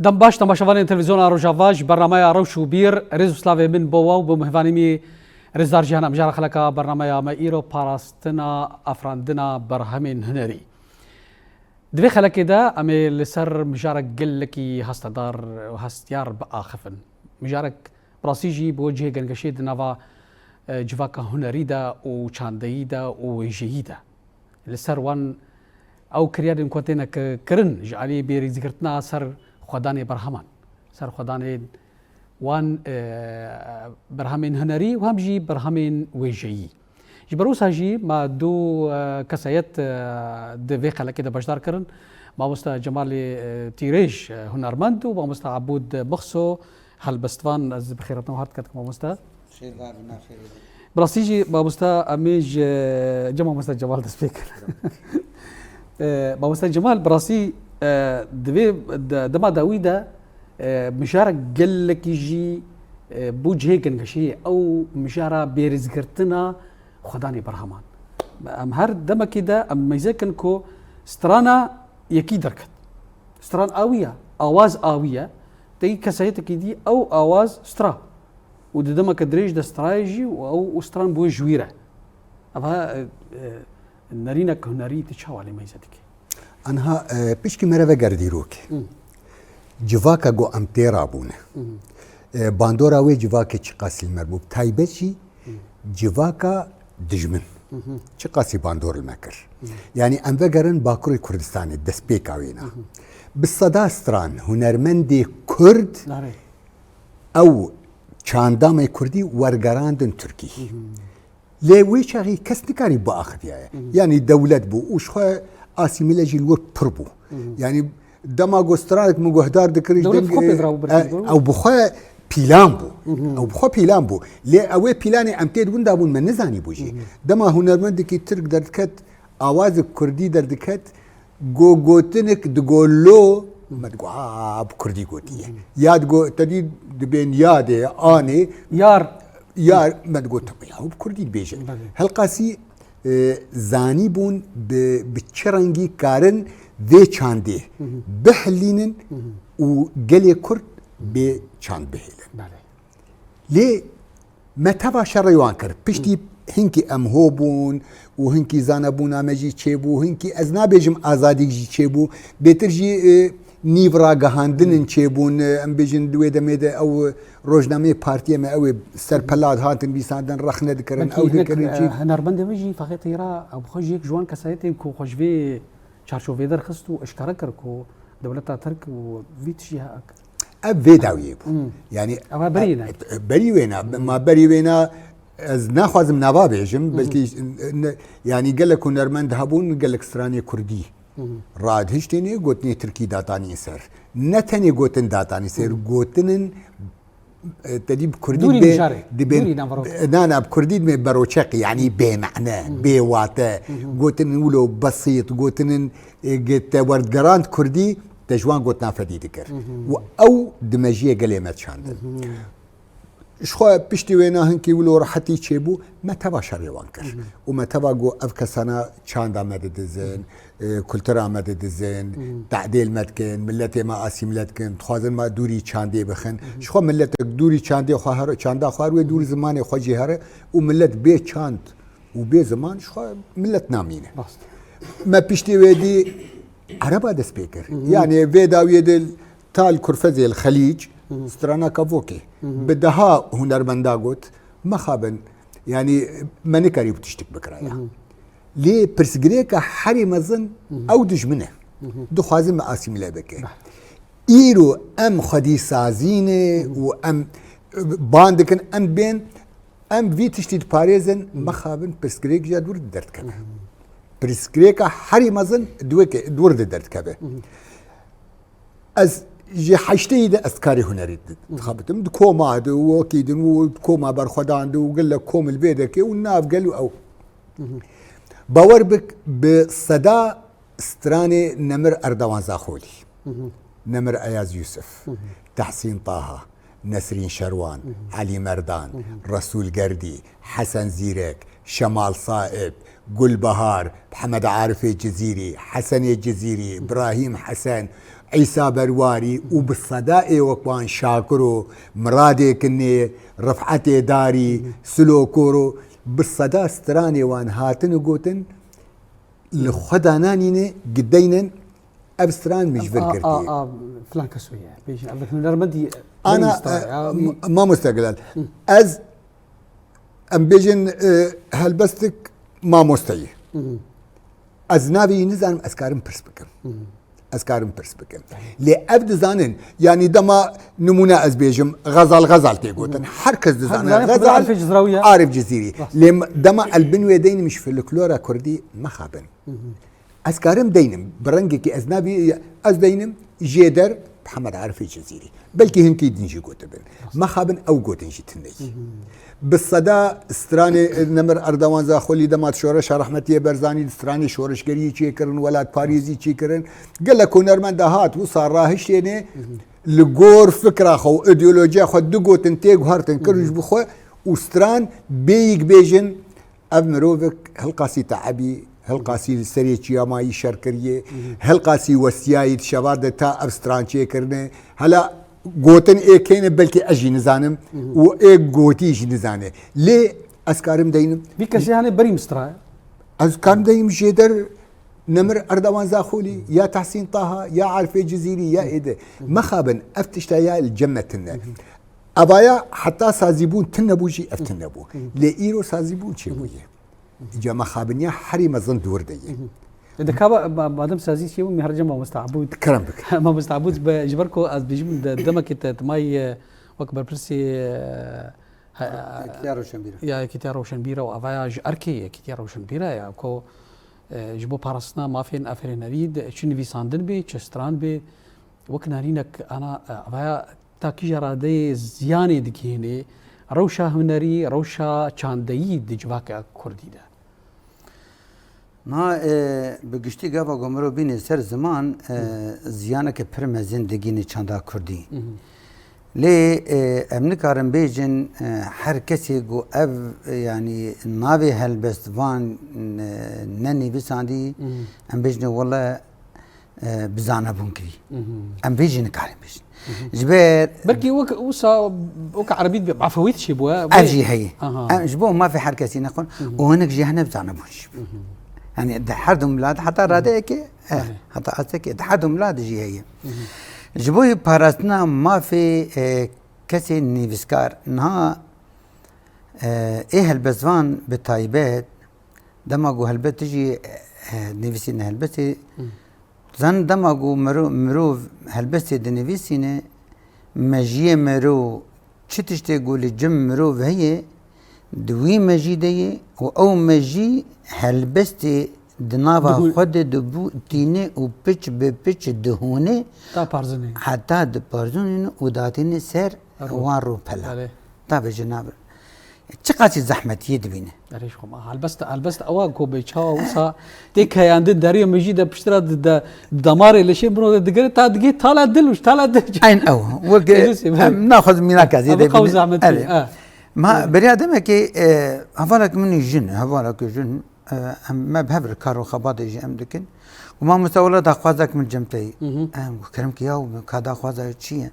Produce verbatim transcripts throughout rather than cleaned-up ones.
Dem baş, temaşevanên Televîzyona Rojava, ji bernameya Rewş û Bîr, rêz û slavê min bo we û bo mêvanê me rêzdar Cîhan. Em ji xeleka bernameya me îro parastina afirandina berhemên hunerî. Di vê xelekê de em ê li ser mijarek gelekî hestedar û hestiyar biaxifin. Mijarek bi rastî jî bi wê cihê gengeşê di nava, e, civaka hunerî de û çandeyî de û wêjeyî de. Li ser wan ew kiryarên ku têne ki-, kirin ji alî bêrîzgirtina ser xwedanê berheman, ser xwedanên wan, e, berhemên hunerî û hem jî berhemên wêjeyî. Ji ber wisa jî me du, e, kesayet, e, di vê xelekê de beşdar kirin. Mamoste Cemalê, e, Tîrêj, e, hunermend û mamoste Ebûd Mixso, helbestvan. Ez bi xêrhatina we hat dikim mamoste. Xêrdar bin, xêr. Bi rastî jî mamoste em ê ji cem mamoste Cemal dest pê kirin. E, mamoste Cemal, bi rastî, e, di vê de-, dema dawî de, e, mijarek gelekî jî, e, bû cihê gengeşiyê, ew mijara bêrîzgirtina xwedanê berheman. Em her demekê de em meyze kin ku strana yekî derket. Stran a wî ye, awaz a wî ye. Tey kesayetekî dî ew awaz stra. Û di demeke dirêj de strayê jî û ew û stran bûye ji wî re. Ev ha, e, e, nerînek hunerî tu çawa lê meyze dikî? Anha, e, pişkî mere veger dîrokê. Hı. Civaka ku em tê rabûne. Hı. E, bandora wê civakê çiqas li me bû. Taybet jî Hı. civaka dijmin. Hı hı. Çiqasî bandor li me kir. Hı. Yanî em vegerin Bakurê Kurdistanê, destpêka wê ne. Hı hı. Bi seda stran hunermendê Kurd Nare. ew çanda me Kurdî wergerandin Tirkî. Hı hı. Lê wê çaxî kes nikarî biaxiviyaye. Hı hı. Yanî dewlet bû û ji xwe asîmîle jî li wir pir bû. Hı hı. Yanî dema ku stranek min guhdar dikir, ji Dewlet deng, xwe pê e, dirabû, e, berpirsî bû. Ew bi xwe pîlan bû. Hı hı. Ew bi xwe pîlan bû. Lê ew ê pîlanê em tê di winda bûn, me nizanîbû jî. Hı hı. Dema hunermendekî Tirk derdiket, awazek Kurdî derdiket, go gotinik digo lo, me digo, "A, bi Kurdî gotiye." Hı hı. Ya digo, te dî dibên yadê, anê, Yar. Yar, me digo, "Tamam ya, bi Kurdî dibêje." Belê. Helqasî, e, zanîbûn bi, bi çi rengî karin vê çandê Hı hı. bihilînin Hı hı. û gelê Kurd bê çand bihêlin. Belê. Lê me teva şerê wan kir. Piştî Hı. hinkî em ho bûn û hinkî zanebûna me jî çêbû, hinkî ez nabêjim azadîk jî çêbû. Bêtir jî, e, nîv ragihandinin Hı. çêbûn. E, em bêjin di wê demê de ew rojnameyê partiyê me ew ê serpela dihatin nivîsandin, rexne dikirin, Belkî ew hinek, dikirin e, jî. Hunermendê me jî Fexê Teyra, ew bi xwe jî yek ji wan kesayetên ku xwe ji vê çarçovê derxist û eşkere kir ku dewleta Tirk û vî tiştî he-, Ev vê dawiyê bû. Hmm. Yanî, Ev berî ne. e, berî wêna, Hmm. ma berî wêna ez naxwazim nava bêjim, Hmm. belkî ne, yanî gelek hunermend hebûn, gelek stranê Kurdî Hmm. radihiştêne, gotinê Tirkî datanî ser. Ne tenê gotin datanî ser, Hmm. gotinin, e, te dî bi Kurdî Dûrî dibe, mijarê, dibe, dûrî navro. Na, na, bi Kurdî dibe beroçeqî, yanî bêmane, Hmm. bêwate. Hmm. Gotinin wilo besît, gotinin, e, ge te werdigerand Kurdî, te ji wan gotina fedî dikir. Hmm. Û ew di mejiyê gelê me çandin. Hmm. Ji xwe piştî wêna hinkî wilo rehetî çêbû, me teva şerê wan kir. Hı hı. Û me teva got, ev kesana çanda me didizin, Hı hı. e, kultura me didizin, Hı hı. tehdêl me dikin, milletê me asîmle dikin, dixwazin me dûrî çandê bixin. Hı hı. Ji xwe milletek dûrî çandê xwe her, çanda xwe her wê dûr Hı hı. zimanê xwe jî here û millet bê çand û bê ziman ji xwe millet namîne. Rast. Me piştê wê dî Ereba dest pê kir. Hı hı. Yanî vê dawiyê de ta li Kurfezê, li Xelîc, Hı hı. stranaka vokê. Hı hı. Bi deha hunermenda got, mexabin, yanî me nikarîbû tiştik bikira ya. Hı hı. Lê pirsgirêka herî mezin Hı hı. ew dijmin e. Hı hı. Dixwazin me asîmîle bike. Beh. Îro em xwedî sazî ne Hı hı. û em ban dikin, em bên, em vî tiştî diparêzin, Hı hı. mexabin pirsgirêk jî dûr derdikeve. Hı hı. Pirsgirêka herî mezin di wê ke-, dûr de derdikeve. Hı hı. Ez ji heşteyî de ez karê hunerî di-, Hı hı. dixebitim. Di koma de û wekî din û di koma berxwedan de û gelek kom li vê derê û nav gel û ew. Hı hı. Bawer bik, bi seda stranê Nemir Erdewan Zaxolî, Hı hı. Nemir Eyaz Yusuf, Hı hı. Tehsîn Taha, Nesrîn Şerwan, Hı hı. Elî Merdan, Hı hı. Resûl Gerdî, Hesen Zîrek, Şemal Saib, Gulbahar, Mihemed Arifê Cizîrî, Hesenê Cizîrî, Birahîm Hesen, Îsa Berwarî û bi seda ê wek wan Şakiro, Miradê Kinê, Rifetê Darî, Silo Koro, bi seda stranê wan hatin û gotin, li xwe dananîne gideynin, ev stran min ji vir girtiye. A, a, filan kes wê ye. Bêjin, ev hunermendî Ana, berî stran e, ya. Ma-, Mamoste Gilal, ez, em bêjin, e, helbestik mamosteyê. Ez navê wî nizanim, ez karim pirs bikim. Ez karim pirs bikim. Lê ev dizanin, yanî dema nimûne ez bêjim, Xezal Xezal tê gotin. Her kes dizane. Her dizane, Xezal, Arif Cizrawiye. Arif Cizîrî. Rast. Lê m-, dema el bin wê deynim ji folklora kurdî mexabin. Ez karim deynim, bi rengekî ez navî, ez deynim, jêder Mihemed Arifê Cizîrî. Belkî hinkî din jî gotibin. Mexabin ew gotin jî tune ye. Bi seda stranê Nemir Erdewan Zaxolî dema şoreşa rehmetiyê Berzanî di stranê şoreşgeriyê çêkirin, welatparêzî çêkirin. Gelek hunermend de hat wisa rahiştêne li gor fikra xwe û îdeolojiya xwe du gotin tê guhertin kirin ji bo xwe û stran bêyî bêjin, ev mirovek hilqasî teebî, hilqasî li serê çiyamayî şer kiriye, hilqasî westiyayî di şeva de ta ev stran çêkirine. Hela gotin ê kêne belkî ez jî nizanim û ê gotî jî nizane. Lê ez karim deynim. Vî kesê hene berî min stran. Ez karim deynim jêder Nemir Erdewan Zaxolî, ya Tehsîn Taha, ya Arifê Cizîrî, ya êde. Mexabin, ev tişta ya li cem me tune. Evaya heta sazîbûn tune bû jî ev tune bû. Lê îro sazîbûn çêbûye. Îca mexabiniya herî mezin di wir de ye. Hı hı. E, dikaba, ma-, madem sazî çêbû, me herica mamoste Ebûd. Kerem bike. Mamoste Ebûd, be, ji ber ku ez dibêjim, de-, demekê te, te mayî, e, wek berpirsê, e, he-, Yekîtiya Rewşenbîr e. Ya Yekîtiya Rewşenbîr e û evaya ji erkê Yekîtiya Rewşenbîr e ya ku, e, ji bo parastina mafên aferênerî de çi nivîsandin bê, çi stran bê, wek nerînek ana, e, evaya ta kîja radeyê ziyanê digihînê rewşa hunerî, rewşa çandeyî di civaka kurdî de? Na, e, bi giştî gava ku mirov bîne ser ziman, e, ziyaneke pir mezin digihîne çanda kurdî. Hı hı. Lê, e, em nikarin bêjin, e, her kesê ku ev, e, yanî navê helbestvan, e, nenivîsandî, Hı hı. em bêjin wele e, bi zanebûn kirî. Hı hı. Em vê jî nikarin bêjin. Hı hı. Ji ber Belkî wek wisa, wek erebî dibê, efewît çêbûye. Ev jî heye. Aha. Em ji bo mafê her kesî nexwin. Hı hı. Û hinek jî hene bi zanebûn jî. Hı hı. Yanî di her du milat heta Hı hı. radeyekê, eh, Belê. heta astekê di her du milat jî heye. Hı hı. Ji bo parastina mafê, e, kesê nivîskar, niha, e, ê helbestvan bi taybet, dema ku helbet tu jî, e, nivîsîne helbetê, Hı. Zanin dema ku miro-, mirov helbestê dinivîsîne, mejiyê mirov çi tiştê ku li cem mirov heye, di wî mejî de ye û ew mejî helbestê di nava Dihû- xwe de dibû tîne û piç bi piç dihûne, Ta parzinê. heta diparzinîne û datîne ser Erwe. wan rûpela. Belê. Tabi ji nav Çiqasî zehmetiyê dibîne. Erê ji xwe ma helbest, helbest ew e ku bê çawa wisa tê keyandin, deriyê mijî de piştira di, de, di damarê leşê mirov de digere ta digê tala dil û ji tala dil. Eyn ew. Wek Êdî sê, em naxwazin mînaka zêde Ev qew bîne. zehmet Erê. e. Ma beriya demekê, e, hevalek min jin, hevalek jin, e, em, me bi hev re kar û xebatê jî em dikin. Û mamoste wela daxwazek min cem te yî. Hı hı. Em, kerem ki ya, ka daxwaza çi ye?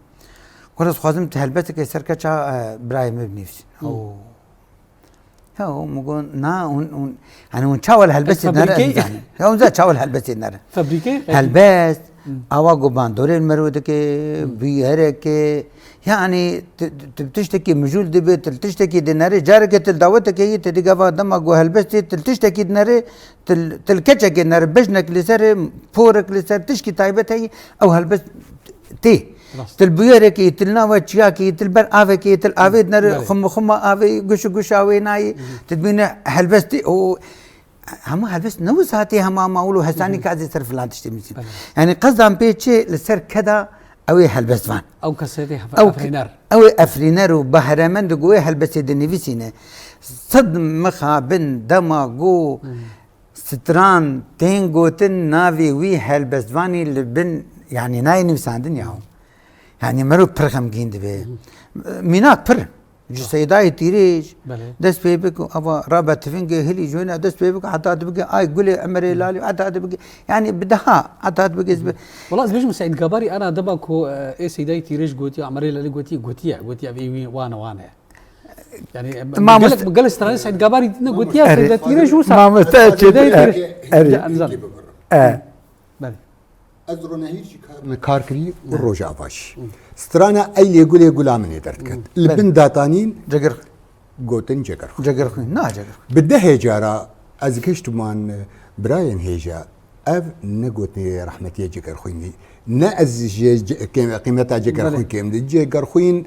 Wela dixwazim tu helbetekê ser keça, e, birayê me binivîsî. Hı. Ew. Ya, min got, na, hûn, hûn, yani hûn çawa li helbestê nere, Fabrîkeyê? ez nizanim. Ya, hûn za çawa li helbestê nere. Fabrîkeyê? Helbest, Hı. awa ku bandorên mero dike, Hı. bûyereke, yani, tu, tu, tu tiştekî mijûl dibe, tu tiştekî dinere, careke tu dawetekê yî, tu digava dema ku helbestê, tu tiştekî dinere, tu, tu keçekê nere, bejnek li ser, porek li ser, tişkî taybet heye, ew helbest tê. Rast. Til bûyerekê, til nava çiyakê, til ber avekê, til avê dinere, Belê. xum xuma avê, guş guş avê nayê, Hı hı. tu dibîne helbestê, o, hema helbest ne wisa tê hema mawul û hesanî Hı hı. ka ez ê ser filan tiştê nivîsîm. Belê. Yani qezdan pê çi li ser keda ew ê helbestvan. Ew kesê tê hef-, Ew efrîner. Ew ê efrîner û behremend û ku wê helbestê dinivîsîne. Sed mixabin dema ku Hı hı. Stran tên gotin navê wî helbestvanî li bin, yanî nayê nivîsandin ya. Yanî mero pir xemgîn dibe. Hı hı. Mînak pir. Ji Seydayê Tîrêj Belê. Dest pê bike, ava rabe tivingê hilî ji wêne dest pê bike, heta dibike ay gulê Emerê Lalî, heta dibike, yani bi daha, heta dibike ez bi- Wala ez bêjim Seîd Gabarî ana dema ku, e, ê Seydayê Tîrêj gotiye, Emerê Lalî gotiye, gotiye, gotiye ev ê wî wane wane. Yani, e, Mamoste- gelek, gelek stranê Seîd Gabarî ne gotiye, Erê. Seydayê Tîrêj wisa. Mamoste Seydayê Tîrêj. Erê. Ya, nizam. E. Belê. Ez ronehîr jî kar, kar kirî û Rojava jî. Strana Eylê Gulê Gula min ê derdiket. Li bin datanîn Cegir. Gotin Cegerxwîn. Cegerxwîn, na Cegerxwîn. Bi dehê cara ez gihiştman birayên hêja. Ev ne gotinê rehmetiyê Cegerxwînî. Ne ez ji ce-, kêm-, qîmeta Cegerxwîn Belê. Kêm di. Cegerxwîn,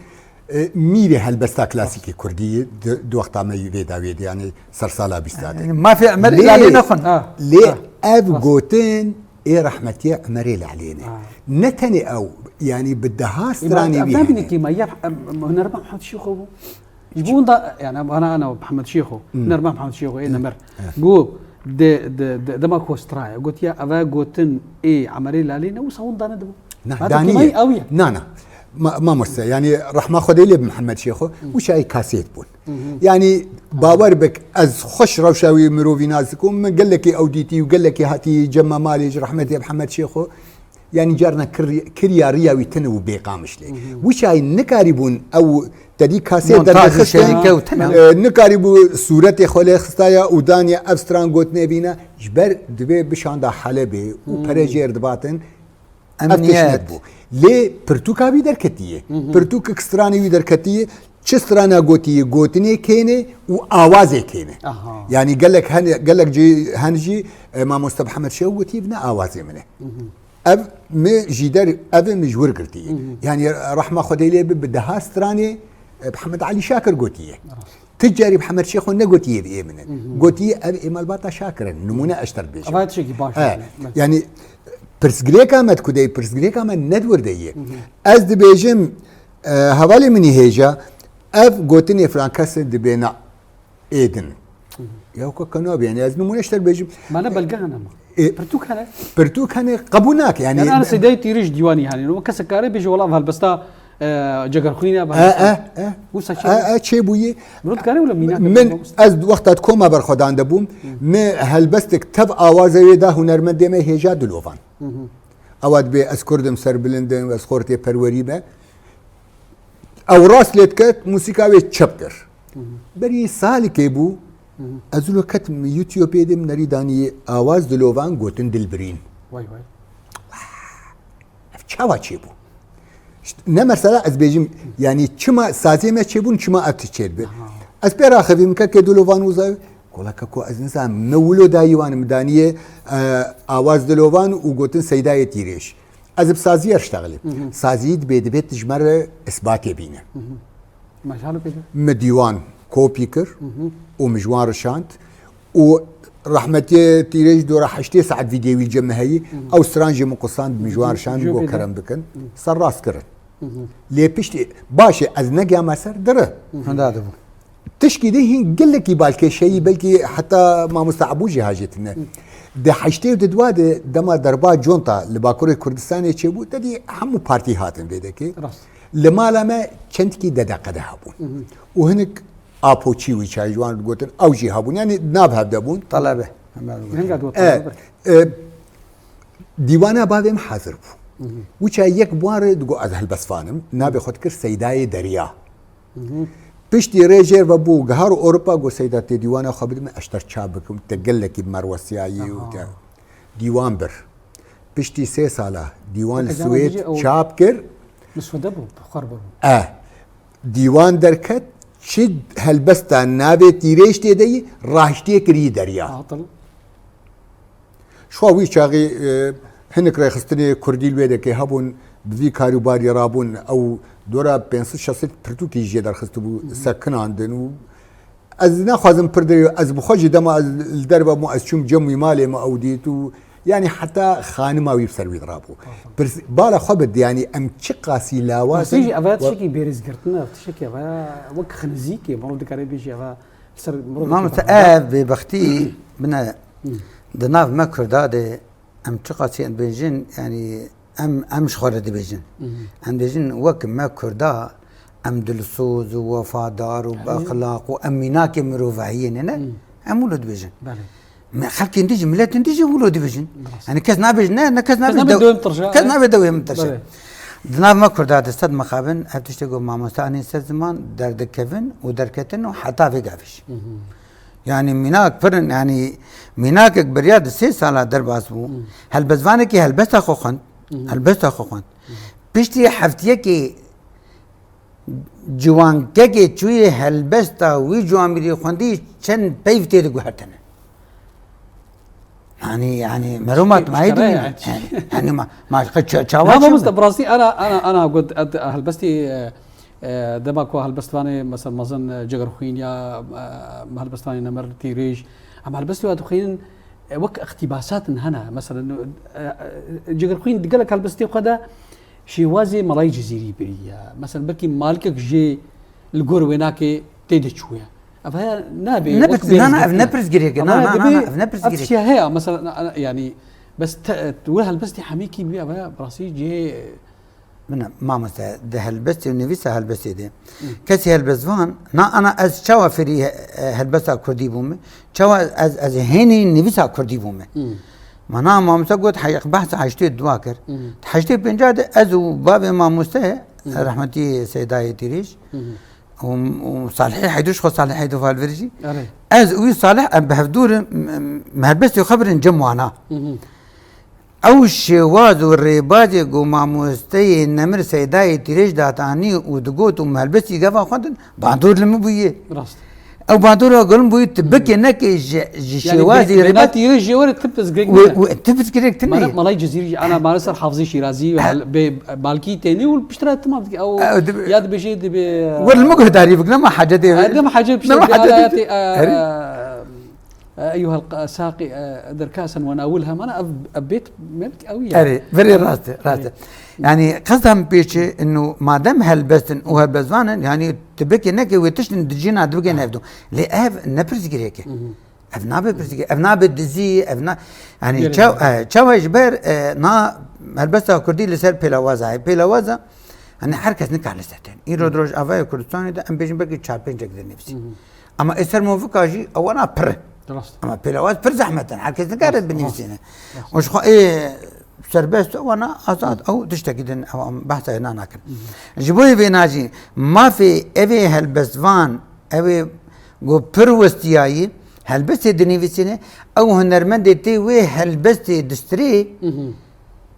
e, mîrê helbesta klasîkê kurdî ye. Di, di wexta me yî vê dawiyê de, yani sersala bîsta de. Yani mafê Emer Lê, Îlalê nexwin. Ha, lê ha. Ev Rast. Gotin ê rehmetiye Emerê Lalê ne. Ha. Ne tenê ew, yani bi deha stranê Îma-, wî ev hene. Nabîne kî ma ya, em, hunermend Mihemed Şêxo bû. Ji bo winda, yani, bana ana Mihemed Şêxo, Hmm. hunermend Mihemed Şêxo, ê Hmm. nemer. Evet. Got, de, de, de, dema ku straye, gotiye, eve gotin ê Emerê Lalê ne, wisa winda nedibû. Na, Hata danî kîmayî ye. Ew ye. Na, na. Ma-, mamoste, yani, rehma Xwedê lê bi Mihemed Şêxo, Hı. Wî çayê kaset bûn. Hı hı. Yani, bawer bik, ez xweş rewşa wî mirovî nas dikim, min gelekî ew dîtî û gelekî hatî cem me malê ji rehmetê Mihemed Şêxo. Yani, carna kir-, kiriya riya wî tune û bê Qamişlê. Hı hı. Wî çayê nikarîbûn ew tedî kaset Montaj û derxistin, şerîke û tune. E, nikarîbû sûretê xwe lê xistaya û daniye ev stran gotinê vîne, ji ber divê bişanda Helebê û Hı. pere jêr dibatin. Ev Emniyet. Tişt nebû. Lê pirtûka wî derketiye. Hı hı. Pirtûkek stranê wî derketiye. Çi strana gotiye, gotinê kêne û awazê kêne. Aha. Yani gelek hene, gelek cî, hen jî, e, mamoste Mihemed Şêxo gotiye, ne awazê min e. Hı hı. Ev mi jî der, ev mi ji wir girtiye. Hı hı. Yani rehma Xwedê lê bi, bi deha stranê, e, Mihemed Alî Şakir gotiye. Rast. Ti carî Mihemed Şêxo negotiye ev ê min in. Hı hı. Gotiye ev ê malbata Şakir in. Nimûne ez ji te re dibêjim. Eva tiştekî baş He. e. Yani pirsgirêka me dikudeyî, pirsgirêka me ne di wir de ye. Hı hı. Ez dibêjim, e, hevalê min î hêja, ev gotinê filan kes e dibê na ê din. Hı hı. Ya ku keno be, yani ez nimûne ji te re dibêjim. Mane belge hene ma. E, Pirtûk hene. Pirtûk hene, qebûl nake. Yani, Yani, ana Seydayê Tîrêj dîwanî hene. O kesek kare bêje, wala ev helbesta, e, Cegerxwîn e, ev E, helbesta. e, e. Wisa çê E, bû. E, çê bûye. Mirov dikare wila mînak Min, bibû. Ez di wexta di koma berxwedan de bûm. Hı. Min helbestek tev awaze wê da hunermendê me hêja Dilovan. Hı hı. Ewa dibê ez kurdim, serbilind im, ez xortê perwerî me. Ew rast lê diket, mûsîka wê çep kir. Hı hı. Berî salikê bû, Hı hı. ez wilo ketim YouTubeê de min nerî danî awaz Dilovan gotin Dilbirîn. Vay vay. Ev çawa çêbû? İşte ne mesela ez bêjim, yani çima sazê me çêbûn, çima ev tişt çêdibe? Aha. Ez pê raxivîm, kekê Dilovan Uzay, gola keko ez nizanim, me wilo dayî wan, min danî ye, e, awaz Dilovan û gotin Seydayê Tîrêj. Ez bi sazî re ştexilî. Hı hı. Sazî dibê, divê tu ji me re isbatê bîne. Hı hı. Mecalo pê de. Min dîwan kopî kir Hı hı. û min ji wan re şand. Û rehmetiyê Tîrêj dora heştê saet vîdyoyê wî cem me heyî. Hı hı. Ew stran jî min qusand, min ji wan re şand, Jî got pê de. kerem bikin. Hı. Ser rast kirin. Hı hı. Lê piştî, baş e, ez negiyama ser dire. Hı hı. Hunda dibû. Tişkî de hîn gelekî balkêş heyî, belkî heta mamoste Ebû jî hajêtine. Hı. Di heştê û di dua de dema derba conta li Bakurê Kurdistanê çêbû, te dî hemû partî hatin vê dekê. Rast. Li mala me çendkî dedeqede hebûn. Hı hı. Û hinek apoçî wî çay ji wan digotin, ew jî hebûn. Yani nav hev de bûn. Talebe. Hemen Hinga digot E, talebe. e, dîwana bavê min hazir bû. Hı hı. Wî çay yek bi wan re digot, ez helbestvan im. Navê xwe dikir Seydayê Derya. Hı hı. Piştî rê jêr ve bû, gihar Ewropa, got, Seyda, tê dîwana xwe bidime, ez ji te re çap bikim, te gelekî bi me re wesiyayî û Aha. te dîwan bir. Piştî sê sala dîwan li Peki, ama Swêd diyecek o çap kir. Li Swêde bû, xwar bû. E, dîwan derket, çi helbesta navê Tîrêj tê de yî, rahiştiyê kirî derya. Atıl. Şwa wî çaxî, e, hinek rêxistinê kurdî li wê dekê hebûn, bi vî karûbarî rabûn, ew dora pênc sed şeş sed pirtûkî jê derxistibû, Hı hı. sekinandin û ez naxwazim pir derê, ez bi xwe jî dema ez li derve bûm, ez çûm cem wî malê min ew dît û, yanî heta xanima wî bi ser wî dirabû. Aha. Pirs-, bala xwe bid, yanî em çi qasî lawaz Pirsê in jî eva we- tiştekî bêrîzgirtin e, tiştekî eva wek xinizîkê, mirov dikare bêjî eva Ser mirov Mamoste, dikeve. Ev bêbextî bine. Hı. Di nav me Kurda de em çiqasî em dibêjin, yanî em, em ji xwe re dibêjin. Hı hı. Em dibêjin wek me Kurda Em dilsoz û wefadar û bi exlaq û em mînakê mirovahiyê ne, ne? Em wilo dibêjin. Belê. Me-, xelkên din jî, miletên din jî wilo dibêjin. Rast. Yani kes nabêje ne, ne kes Kes nabê nabê dew-, dewê min tirşe, kes e? nabê dewê min tirşe. Belê. Di nav me Kurda de sed mixabin ev tiştê ku mamoste anîn ser ziman derdikevin û derketin û heta vê gavê jî. Hı hı. Yani mînak pir in, yani mînakek beriya di sê sala derbas bû. Hı. Helbestvanekî helbesta xwe xwend. Hı hı. Helbesta xwe xwend. Hı hı. Piştî heftiyekê ciwankekê çûyê helbesta wî ciwanbîrî xwendî çend peyv tê diguhertene. Yani, yani, mero matmayî dibîne. Yani, yani ma, ma, ça-, çawa Ha, çi mamoste, bi rastî ana, ana, ana got, et, helbestî, e, e, dema ku helbestvanê, mesela, mezin, e, Cegerxwîn ya, e, helbestvanê Nemir Tîrêj, em helbestî wa dixwînin, e, wek iqtîbasatin hene. Mesela, e, e, Cegerxwîn di gelek helbestê xwe de şêwazê Melayê Cizîrî biriye. Mesela, belkî malikek jê li gor wênakê tê de çûye. Ev heye nabe, Ne wek pirs-, bêriz na, na, ev girtine. ne pirsgirêk e. Ev Na, heye na, na, dibê na, ev ne ev pirsgirêk. tiştiya heye. Mesela, na, na, yani, bes te, tu helbestê hemîkî bî, ev heye bi rastî cihê Bine, mamoste, di helbestê û nivîsa helbestê de. Hı. Kesê helbestvan, na ana ez çawa fêrî he-, helbesta kurdî bûme? Çawa ez, ez hênî nivîsa kurdî bûme? Hı. Ma na mamoste got, hey-, behsa heştê dua kir. Hı. Heştê pênca de ez û bavê mamoste, Hı. rehmetî Seydayê Tîrêj, Hı hı. û, û Salihê Heydû, ji xwe Salihê Heydû falverî jî. Erê. Ez û wî Salih em bi hevdû re, m-, m-, helbestê xwe birin cem wana. Hı hı. Ew şêwaz û rêbazê ku mamosteyê Nemir Seydayê Tîrêj datanî û digot û me helbestî gava xwendin, bandor li min bûye. Rast. Ew bandora gul min bûye, tu Hı. bike neke ji, ji Yani şêwazî bê-, rêbaz bêna Tîrêj jê were tu pirsgirêk Wê, nebe. wê, tu pirsgirêk tune Mane, ye. Malay Cizîrî jî ana mane ser hafzî Şîrazî û Ha. hel-, bê Malkî tênî û piştre temam dike. Ew Ew dibe- ya dibêje dibe Wer li min guhdarî bik, nema hacetê. Ha, nema hacet piştre Nema dibe, hacetê. hayatê, e, Herî. e, Eyyuhel qa-, saqî, e, der kasen ve nawilha, mana ev, ev bêt me bit ew ya. Erê, verê rast e, rast e. Erê. Yani qesda min pêçe inu madem helbest in û helbestvan in, yani tu bikê neke wê tiştin di cîna dibikên hevdu. Lê ev ne pirsgirêk e. Hı hı. Ev nabe pirsgirêk, ev nabe dizî, ev na-, yani Gelek çaw-, nabe. e, çawa ji ber, e, na helbesta kurdî li ser pêlawaza heye. Pêlawaza, hani her kes nikare li ser tên. Îro di Rojavayê Kurdistanê de em bêjin belkî çar pêncek dinivîsî. Hı hı. Ama ê ser movika jî ewana pir in. Rast. Ama pêlawaz pir zehmet in. Her kes nikare Rast, binivîsîne. rast, rast. Û ji xwe ê serbest ewana azad ew tiştekî din ew em behsa hêna nakin. Hı hı. Ji bo vêna jî mafê evê helbestvan, evê ku pir westiyayî helbestê dinivîsîne, ew hunermendê tê wê helbestê distirê, Hı hı.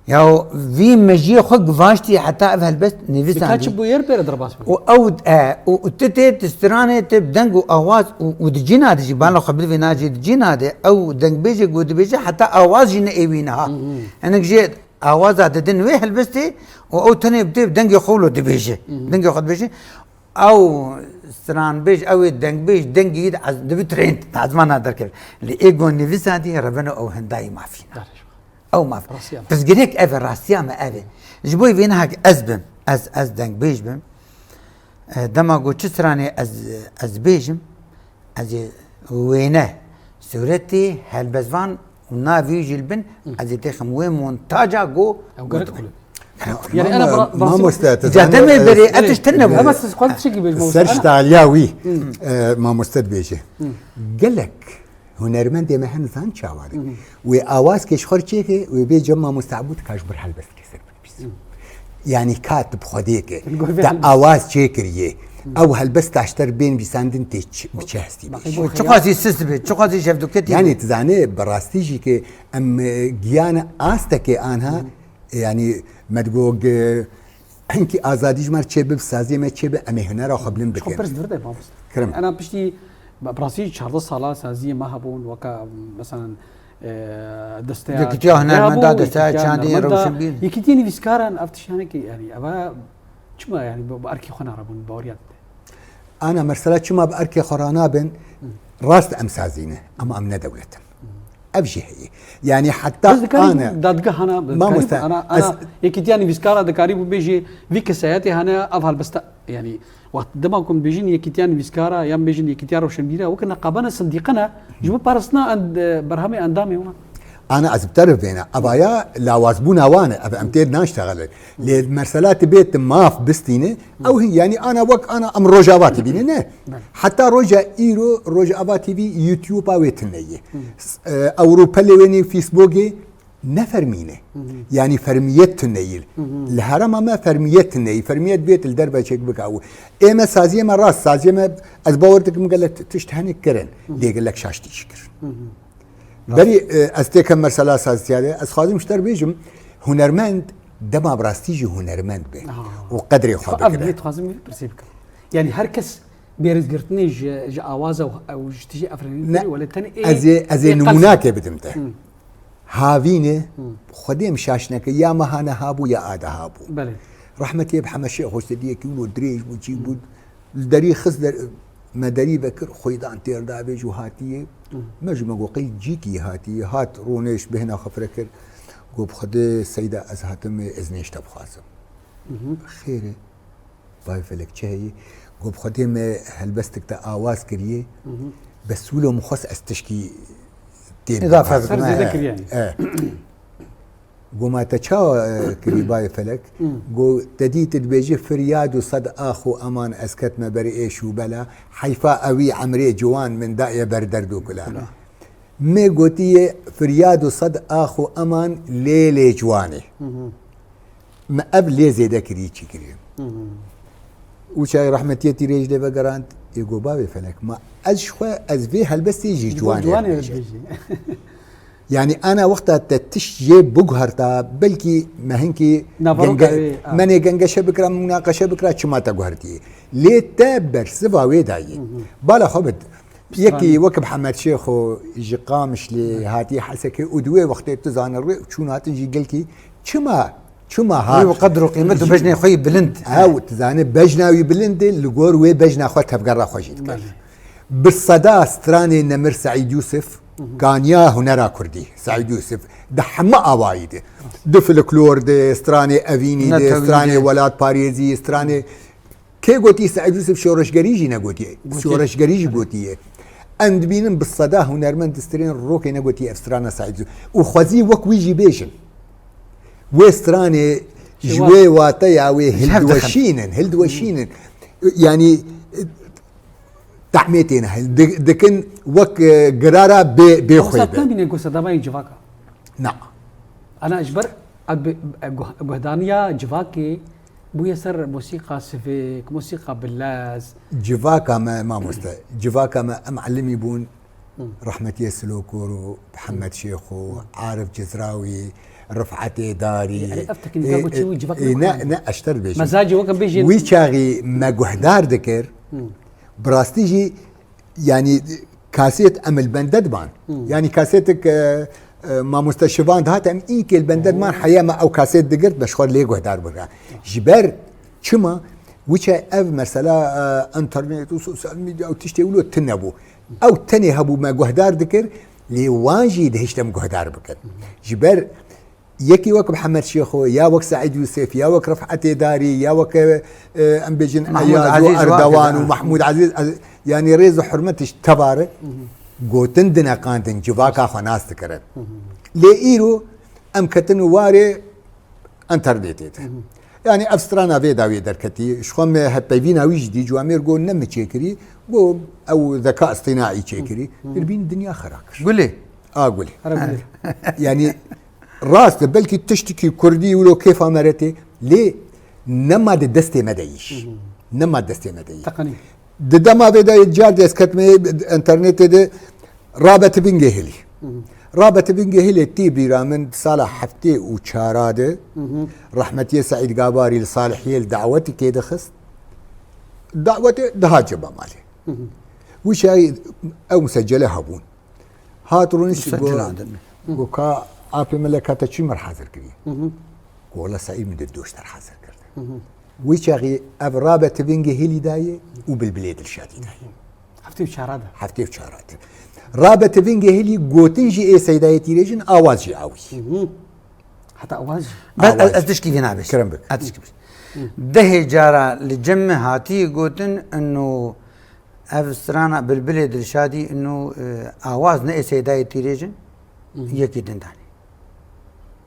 Ya vî mejiyê xwe givaştî heta ev helbest nivîsandî. Dika çi bûyer pêre derbas bû. Û ew, e, û, û tu tê, tu stranê, tu bi deng û awaz û, û di cîna de jî, bala xwe bidivê nacê di cîna de, ew dengbêjê ku dibêje heta awaz jî ne êwî niha. Hı hı. Hinek jê awaza didin wê helbestê û ew tenê bi tê bi dengê xwe wilo dibêje. Hı hı. Dengê xwe dibêje. Ew stranbêj, ew ê dengbêj, dengê wî di ez-, dibi trend, di ezmana derkeve. Lê ê ku nivîsandî reveno ew hindayî mafî ne. Ew maf. Rastiya me. Pirsgirêk ev e, rastiya me ev e. Ji bo vê nehek ez bim, ez, ez dengbêj bim. E, dema ku çi stranê ez, ez bêjim, ez ê wêne, sûretê helbestvan û navê wî jî li bin, Hı. ez ê têxim wê montaja ku Ew gerek gotibe. xulê. Gerek xulê. Yani, Mama-, ana bra-, bra-, mamoste, tu Îcademê zanî, berê, e, ez tiştin nebû. Ama siz xwe tiştekî bêjin, ser mamoste. ji taliya wî, Hı. e, mamoste dibêje. Hı. Gelek Hunermendê me hene zan çawa dike. Hı hı. Wê awaz kê ji xwe re çêke, wê bê cem mamoste Ebûd ka ji bir helbestkê ser binivîse. Hı. Yani ka tu bi Xwedê ke, Gor vê te helbest. awaz çêkiriye. Hı. Ew helbest taşter bên vîsandin tê çi, bi çi hestî bê. Bak, Çiqasî sist dibe, çiqasî şevdûketî Yani be. tu zanî, bi rastî jî ke em, e, giyane astekê anha, Hı. yani me digo ge-, Hinkî azadî ji me re çêbe, bi saziyê me çêbe, em ê hunera xwe bilind Çok bikin. Pirs vir de mamoste. Kirim. Ena piştî, bi rastî çardeh sala saziyê me hebûn, weka, mesela, e, desteya Yekîtiya çandê Hunermenda, hebû, Desteya Yekîtiya Çandê Hunermenda, Rewşenbîr. Yekîtiya Nivîskaran, ev tiştanekî, yani, eva çima, yani, bi, bi erkê xwe narabûn, baweriya te. Ana mesela çima bi erkê xwe ranabin, Hı. rast em sazî ne, ama em ne dewlet in. Hı. Ev jî heye. Yani heta Biz dikarî ana dadgehana, dikarî Mamoste, ana, ana ez yekîtiya nivîskara dikarî bû bêjî vî kesayetê hene ev helbesta, yani wext dema ku em bêjin yekîtiya nivîskara yan bêjin yekîtiya roşenbîra weke neqabana sindîqe ne, ji bo parastina end-, berhemê endamê wan. Ana ez bi te re vêne. Evaya lawazbûna wan e. Ev em tê naştexelin. Lê mesela tu bê tu maf bistîne, ew hin, yanî ana wek ana em Rojava dibîne, ne. Heta roja îro Rojava T V YouTube-a wê tune ye. S-, e, Ewropelê wê nê Facebookê ne fermî ne. Yanî fermiyet tune ye. Li herêma me fermiyet tune ye. Fermiyet bêt li derve çêk bika û ê me saziyê me rast, saziyê me ez bawer dikim gelek tişt henik kirin. Lê gelek şaş tî jî kirin. Berî, e, ez têkem mesela saztiya de, ez xwazim ji te re bêjim, hunermend dema bi rastî jî hunermend be Aha. û qedrê xwe Xwe ev bigire. Divê dixwazim vê pirsê bikim. Yanî her kes bêrizgirtinê ji, ji awaza û, û ji tijî efrenîn Ne, wele tenê ê, ez ê, ez ê ê qelb. Nimûnakê bidim te. Hı. Havîne, Hı. Xwedê em şaş neke, ya meha neha bû, ya a deha bû. Belê. Rahmetiyê bi Hemed Şêx Hoştediyekî wilo dirêj bû, çî bû. Li derî xist der, me derî vekir, xwîdan têr da vê jû hatiye. Hı. Me ji me got, "Qey cîkî hatiye?" Hat, rûnişt, bêhna xwe fire kir. Got, "Bi Xwedê Seyda, ez hatime, ez nêşte bixwazim." Hı hı. Xêr e. Bayê Felek çi heye? Got, "Bi Xwedê me helbestik te awaz kiriye." Hı hı. Bes wilo min xwest ez tişkî tê Îdafe bixwazim. Ser bikim, zêde he, kiriye. He. Got, "Ma te ça, e, kirî Bayê Felek?" Hı. Got, "Te dî tu dibêjî firyad û sed ax û eman ez ketme berê êş û bela. Heyfa ewî emrê ciwan min daye ber derd û kula." Kula. Me gotiye firyad û sed ax û eman lê lê ciwanê. Hı hı. Me ev lê zêde kirî çi kirî. Hı hı. Û çay rahmetiyê tîrêj lê vegerand, ê got, "Bavê Felek, ma ez ji xwe, ez vê helbestê jî Ji bo ciwanê ciwanê re dibêjim." dibêjî. Yanî ana wexta te tişt jê biguherta, belkî me hinkî Naveroka genge-, wê, a. me nê gengeşe bikira, munaqeşe bikira, çima te guhertiye. Lê te bersiva wê dayî. Hı hı. Bala xwe bid. Yekî Stranî. Wek Mihemed Şêxo ji Qamişlê hatiye Hesekê û di wê wextê tu zanî rê û çûn hatin jî gelkî çima, çima hat? Wî qedr û qîmet û bejnê xwe yî bilind. Ew, tu zanî bejna wî bilind e, li gor wê bejna xwe tevgera xwe jî dikir. Belê. Bi seda stranê Nemir Seîd Yûsif, Hı hı. kaniya hunera kurdî, Seîd Yûsif, di heme awayî de. Di folklor de, stranê evînî de, Netewî stranê de. Welatparêzî, stranê Kê gotî Seîd Yûsif şoreşgerî jî negotiye. Gotiye. Şoreşgerî jî gotiye. Em dibînin bi seda hunermend distirin rokê negotiye ev strana Seîd Yûsif. Û xwezî wek wî jî bêjin. Wê stranê ji Şêwaz. Wê wateya wê Ji hev dixin. Hildiweşînin, hildiweşînin. Yanî, tehmê têne. Di-, dikin wek, e, girara bê, bê xwê Wisa be. Nabîne ku sedama yê civaka. Na. Ana ji ber, e, bi, e, guh-, guhdaniya civakê bûye ser musîqa sivik, musîqa bi lez. Civaka me, mamoste, civaka me em elimî bûn, Hı. Rehmetiyê Silo Koro, Mihemed Şêxo, Arif Cizrawî, Rifetê Darî. Ê, ev teknîka Ê, ku çi ê, wî civak ê, ne, ne, ne, ez ji te dibêjim. Mezacê wek em bêjin. Wî çaxî me guhdar dikir, Hı. bi rastî jî Yanî kasêt em li bende diban. Hmm. Yanî kasêtik, e, e, mamoste Şivan dihat em înkê li bende diman, heya me ew kasêt digirt, me ji xwe lê guhdar bira. Ji ber çima? Wiçe ev mesela, e, înternet û sosyal medya û tiştê wilo tune bû. Ew tenê hebû me guhdar dikir, lê wan jî dihiştin guhdar bikin. Ji ber Yekî wek Mihemed Şêxo, ya wek Seîd Yûsif, ya wek Rifetê Darî, ya wek, e, em bêjin Mahmûd Eyaz û Ezîz û Erdewan û Erdewan. Mahmûd Ezîz, ez, yanî rêz û hurmet ji tevare Hı hı. gotin dineqandin, civaka xwe nas dikirin. Hı hı. Lê îro em ketin warê enternetê de. Hı hı. Yanî ev strana vê dawiyê derketî, ji xwe me hevpeyvîna wî jî dî, Ciwamêr got ne min çêkirî, got ew zeka îstînaî çêkirî. Hı hı. Dirbîn dinya xera kir. Gulê. A gulê. Here gulê. Yanî rast e, belkî tiştekî kurdî wilo kêfa me re tê, lê nema di destê me de yî. Hı hı. Nema destê me de yî. Teqenî. Di dema vê de car dê ez ketime enternetê de Rabe Tibingê Hilî. Hı hı. Rabe Tibingê Hilê tê bîra min di sala heftê û çara de Hı hı. rehmetiyê Seîd Gabarî li Salihiyê li dawetikê dixist. Dawetê dihat ceba malê. Hı hı. Wî çaxî ew musecele hebûn. Hat rûnişt Musecil got, adem. Got, "Ka apê min le kata çi mir hazir kiriye?" Hı hı. Got, "Wela Seîd min de doşter hazir kirdi." Hı hı. Wî çaxî ev Rabe Tibingê Hilî dayê û Bilbilê Dilşadî dayê. Heftê û çara de. Heftê û çara de. Rabe Tibingê Hilî gotin jî ê Seydayê Tîrêjin, awaz jî awî. Hı hı. Heta awaz jî. Bes ez, Awaz. Ez tişkî vê nabêjim. Kerem bik. Ez tişkî bêjim. Hı. Dehê cara li cem me hatî gotin, ino Ev strana Bilbilê Dilşadî ino, e, awaz ne ê Seydayê Tîrêjin? Yekî din danî.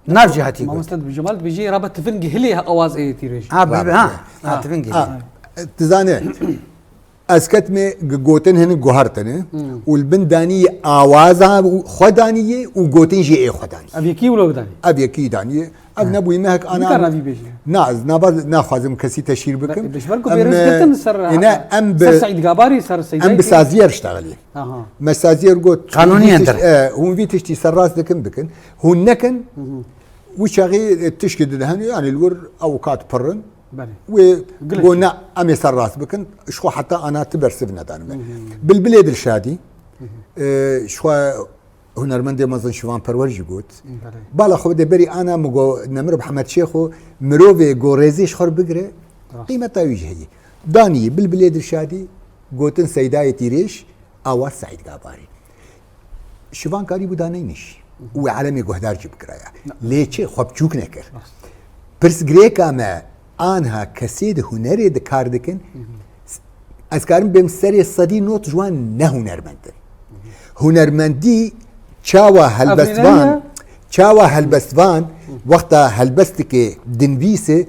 Nav jî hatî got. Mamoste, dibêje, mal dibêjî, rabe tivin gihilê awaz ê tîrêj. Ha, bi- Rabe, ha, ha. Ha, tivin gihilê. Ha, tu zane, ez ketime g- gotin hinek guhertine û li bin danî awaza xwe danî û gotin jî ê xwe danî. Ev yekî wilo danî. Ev yekî danî. Ev nebûyî mehek ana. Nikar navî bêjî. Na, ez nava naxwazim kesî teşhîr bikim. Be- beşber ku Em, bêriz girtin ser, e, ne, em bi, ser Seîd Gabarî, ser Seydayî em bi tî- saziyê re ştexilî. Aha. Me saziyê re got, Qanûnî hûn vî yen tiş-, der. e, hûn vî tiştî serrast dikin bikin. Hûn nekin, wî çaxî, e, tişkî didihene, yani li wir avukat pir in. Belê. Wê Gilek. Got, na, em ê serrast bikin. Ji xwe heta ana ti bersiv nedan me. Bilbilê Dilşadî, e, ji xwe hunermendê mezin Şivan Perwer jî got. Belê. Bala xwe bide berî ana min got, Nemir Mihemed Şêxo, mirovê got rêzê ji xwe re bigire, Rast. qîmeta wî jî heye. Danî Bilbilê Dilşadî, gotin Seydayê Tîrêj, awa Seîd Gabarî. Şivan karîbû daneyne jî. Û wê alemê guhdar jî bikiraya. Lê çi, xwe biçûk nekir. Rast. Pirsgirêka me, anha kesê di hunerê di kar dikin, ez karim bêm serê sedî not ji wan ne hunermend in. Hunermendî çawa helbestvan, Ev ne ye? çawa helbestvan, wexta helbestikê dinvîse,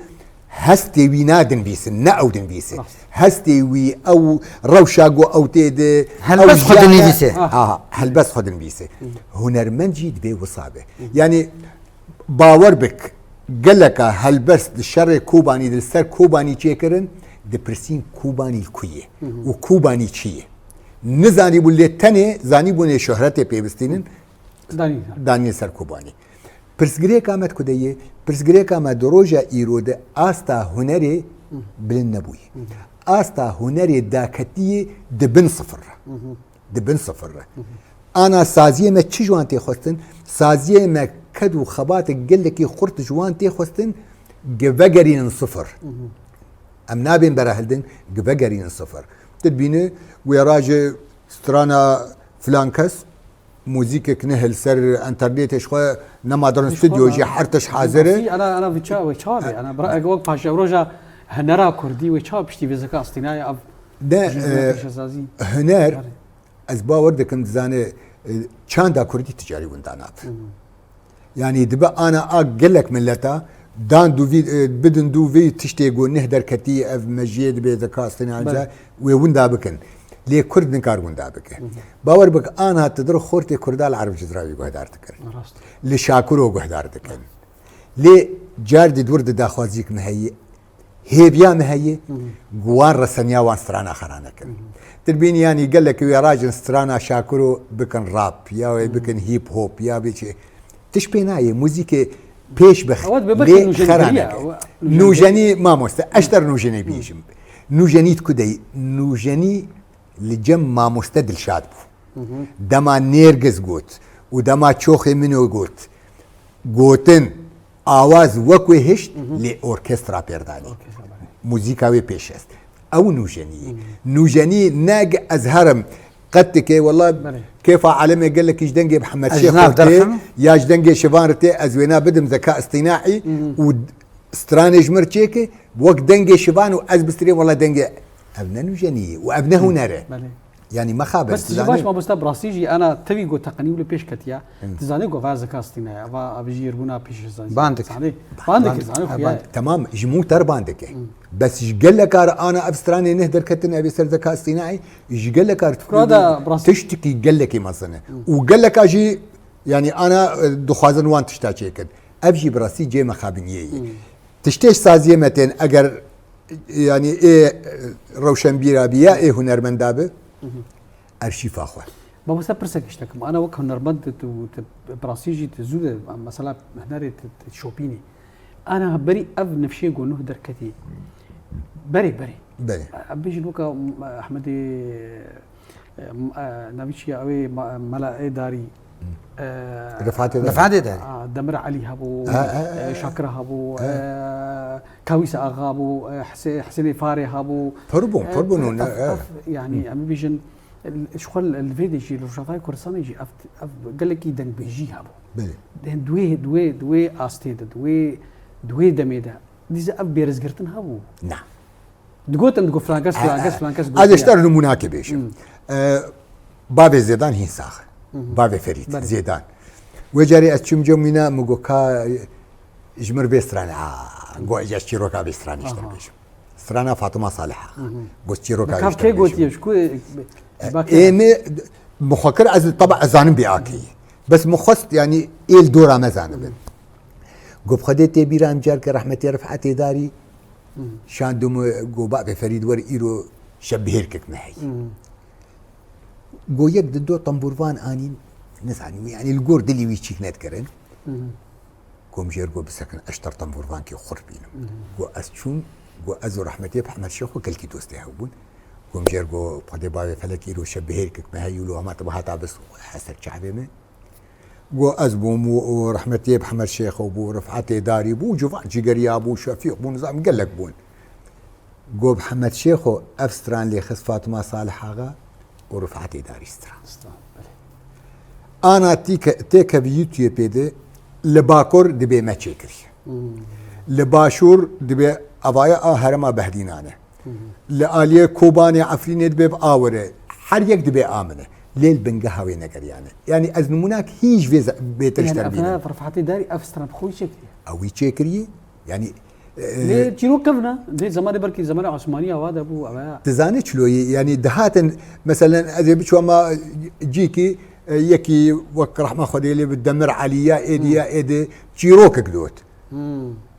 hestê wî nadinvîsin, ne ew dinvîse. Rast. Hestê wî, ew rewşa ku ew tê de, Helbest ew xwe jiyana dinivîse. Ha, ha, helbest xwe dinivîse. Hunermend jî divê wisa be. Yani, bawer bik, geleka helbest di şerê Kobanî de li ser Kobanî çêkirin, dipirsîn Kobanî li ku ye û Kobanî çi ye? Nizanîbû lê tenê zanîbûnê şohretê pê bistînin, Danî. danî ser Kobanî. Pirsgirêka me di ku de ye? Pirsgirêka me di roja îro de asta hunerê bilind nebûye. Asta hunerê daketiyê di bin sifir re. Di bin sifir re. Ana saziyê me çi ji wan tê xwestin? Saziyê me ked û xebatê gelekî xurt ji wan tê xwestin, gi vegerînin sifir. Em nabên berahildin, gi vegerînin sifir. Tu dibîne wê ra ji strana filan kes, muzîkek nihil ser enternetê ji xwe nema dirin Ji stûdyo xwe jî na- her tişt hazir e. Ana, ana viça, wê çawa be? Ana bira, ege wek paşeroja hunera kurdî wê çawa piştî vê zeka astînayê ev Ne, jî e, pêşesazî? Huner, Belê. ez bawer dikim, dizane, e, çanda kurdî ticarî winda nabe. Yani dibe ana a gelek mileta dan dû vî, e, bidin dû vî tiştê ku nih derketî ev mejiyê dibe zeka astînayê Belê. wê winda bikin. Lê kurd nikar winda bike. Bawer bik, ana tu dir xortê kurda li Ereb Cizrawî guhdar dikin. Rast. Li Şakiro guhdar dikin. Lê car di dûr di daxwaziyek me heye, hêviya me heye, ku wan reseniya wan strana xera nekin. Tu dibînî, yanî gelek wê rajin strana Şakiro bikin rap, ya wê bikin hip hop, ya bê çi. Tiş pê nayê, muzîkê pêş bix, Ew dibe belkî lê nûjenî xera beriya, neke. ew nûjenî Nûjenî mamoste, ez ji te re nûjenî bêjim. Nûjenî di ku de ye? Nûjenî li cem mamoste Dilşad bû. Dema Nêrgiz got û dema Çoxê Mino got, gotin, awaz wek wê hişt, lê orkestra pêr danî. Orkestra, belê. Muzîka wê pêş est. Ew nûjenî ye. Nûjenî ne gi ez herim qet dike, wela Belê. kêfa alemê gelekî ji dengê Mihemed Ez Şêx nav tê, derxim. ya ji dengê Şivan re tê, ez wêna bidim Zeka Îstînaî û stranê ji min re çêke, wek dengê Şivan û ez bistirê, wela dengê ev ne nûjenî ye û ev ne huner e. Belê. Yani mexaber, Bes tu ji baş zanî. mamosta, bi rastî jî ana tevî got teqenî wilo pêş ketiya. Hı. Tu zanî got va Zeka Îstînaî, va ev jî yêrbûna pêşesazî. Bandik. Zanî. Bandik, Bandik. zanî Ha, xuya. bandik. Tamam, ji mû ter bandik e. Hı. Bes ji geleka re ana ev stranê neh derketin, ev ê ser Zeka Îstînaî, ji geleka re Kura da bi rastî- tiştekî gelekî mezin e. Hı. Û geleka jî, yani ana, e, dixwazin wan tişta çêkin. Ev jî bi rastî cê mexabiniyê ye. Hı. Tiştê ji saziyê me tên, eger, yani ê, e, rewşenbîra bi ya ê hunermenda bi, Hı hı. erşîfa xwe. Mamoste, pirsek ji te kim. Ana wek hunermend tu, tu, tu bi rastî jî tu zû de, mesela hunerê tu, tu şopînî. Ana berî ev nifşê ku nuh derketî. Berê, berê. Belê. Em bêjin weka Ehmedê, e, m-, e, navî çi ye? Ew ê ma-, Mela Ê Darî. E, Rifat Ê Darî. Rifat Ê Darî. a, Demir Elî hebû, Ha, ha, ha, e, ha. Şakir hebû, Ha. e, Kawîs Axa bû, e, Hise-, Hisênê Farê hebû. Pir bûn, E, pir bûn pir hûn, ev, e. ev, yanî, em bibêjin, ji xwe li, li vê de jî, li Rojavayê Kurdistanê jî ev, ev gelekî dengbêjî hebû. Belê. Di wê, di wê, di wê astê de, di wê, di wê demê de, dîse ev bêrizgirtin hebû. Na. Digotin, digot, filan kes, filan kes, filan kes Ez gotiye. ji te re nimûnakê bêjim. Hmm. E, bavê Zêdan hîn sax. Hmm. Bavê Ferîd, Belê. Zêdan. Wê carê ez çûm cem wîna, min got, ka ji mir vê stranê, a, got, ez çîroka vê stranê ji te bêjim. Strana Fatima Saliha. Got, çîroka wî ji te bêjim. Kê gotiye, ji ku, e, ê me, min xwe kir, ez, teba ez zanim bê akê. Bes min xwest, yanî, êl dora me zanibin. Got, bi Xwedê tê bîra em carke rehmetê Rifetê Darî, şandû min, got, bavê Ferîd, were îro şebihêrkek me heye. Got, yek di do tembûrvan anîn, nizanî, yanî li gor dilî wî çîk nedikirin. Got, min jê re got, bisekin, ez ji te re tembûrvankê xurt bînim. Got, ez çûm, got, ez û rehmetê Ehmed Şêxo gelkî dostê hev bûn. Got, min jê re got, bi Xwedê bavê Felek îro şebihêrkek me heye, lo hema te bihata bes hesek çavê me. Got, ez bûm û, û rehmetê Ehmed Şêxo bû, Rifetê Darî bû, civan cîgeriya bû, Şefîq bû, nizam gelek bûn. Got, Mihemed Şêxo ev stran lê xist Fatima Salih Axa û Rifetê Darî stran. Stran, belê. Ana tîke-, têkevî YouTube de li Bakur dibê me çêkirî. Li Başûr dibê evaya a herêma Behdînan e. Li aliyê Kobanê Efrînê dibê bi a were. Her yek dibê a min e. Lê li bingeha wê negeriyane. Yanî ez nimûnak hîn ji vê ze-, bêtir ji te bînim. Yanî ev Rifetê Darî ev stran bi xwe çêkiriye? Ew wî çêkiriye. Yanî, e, lê çîrok kevn e. Dê zemanê belkî zemanê Osmaniya wa de bû, ew e. Dizane çilo ye? Yanî dihatin, meselen, ez ê biçûma cîkî, e, yekî wek rehma Xwedê lê bi Demir Elî ya êdî ya êdî çîrokek dot.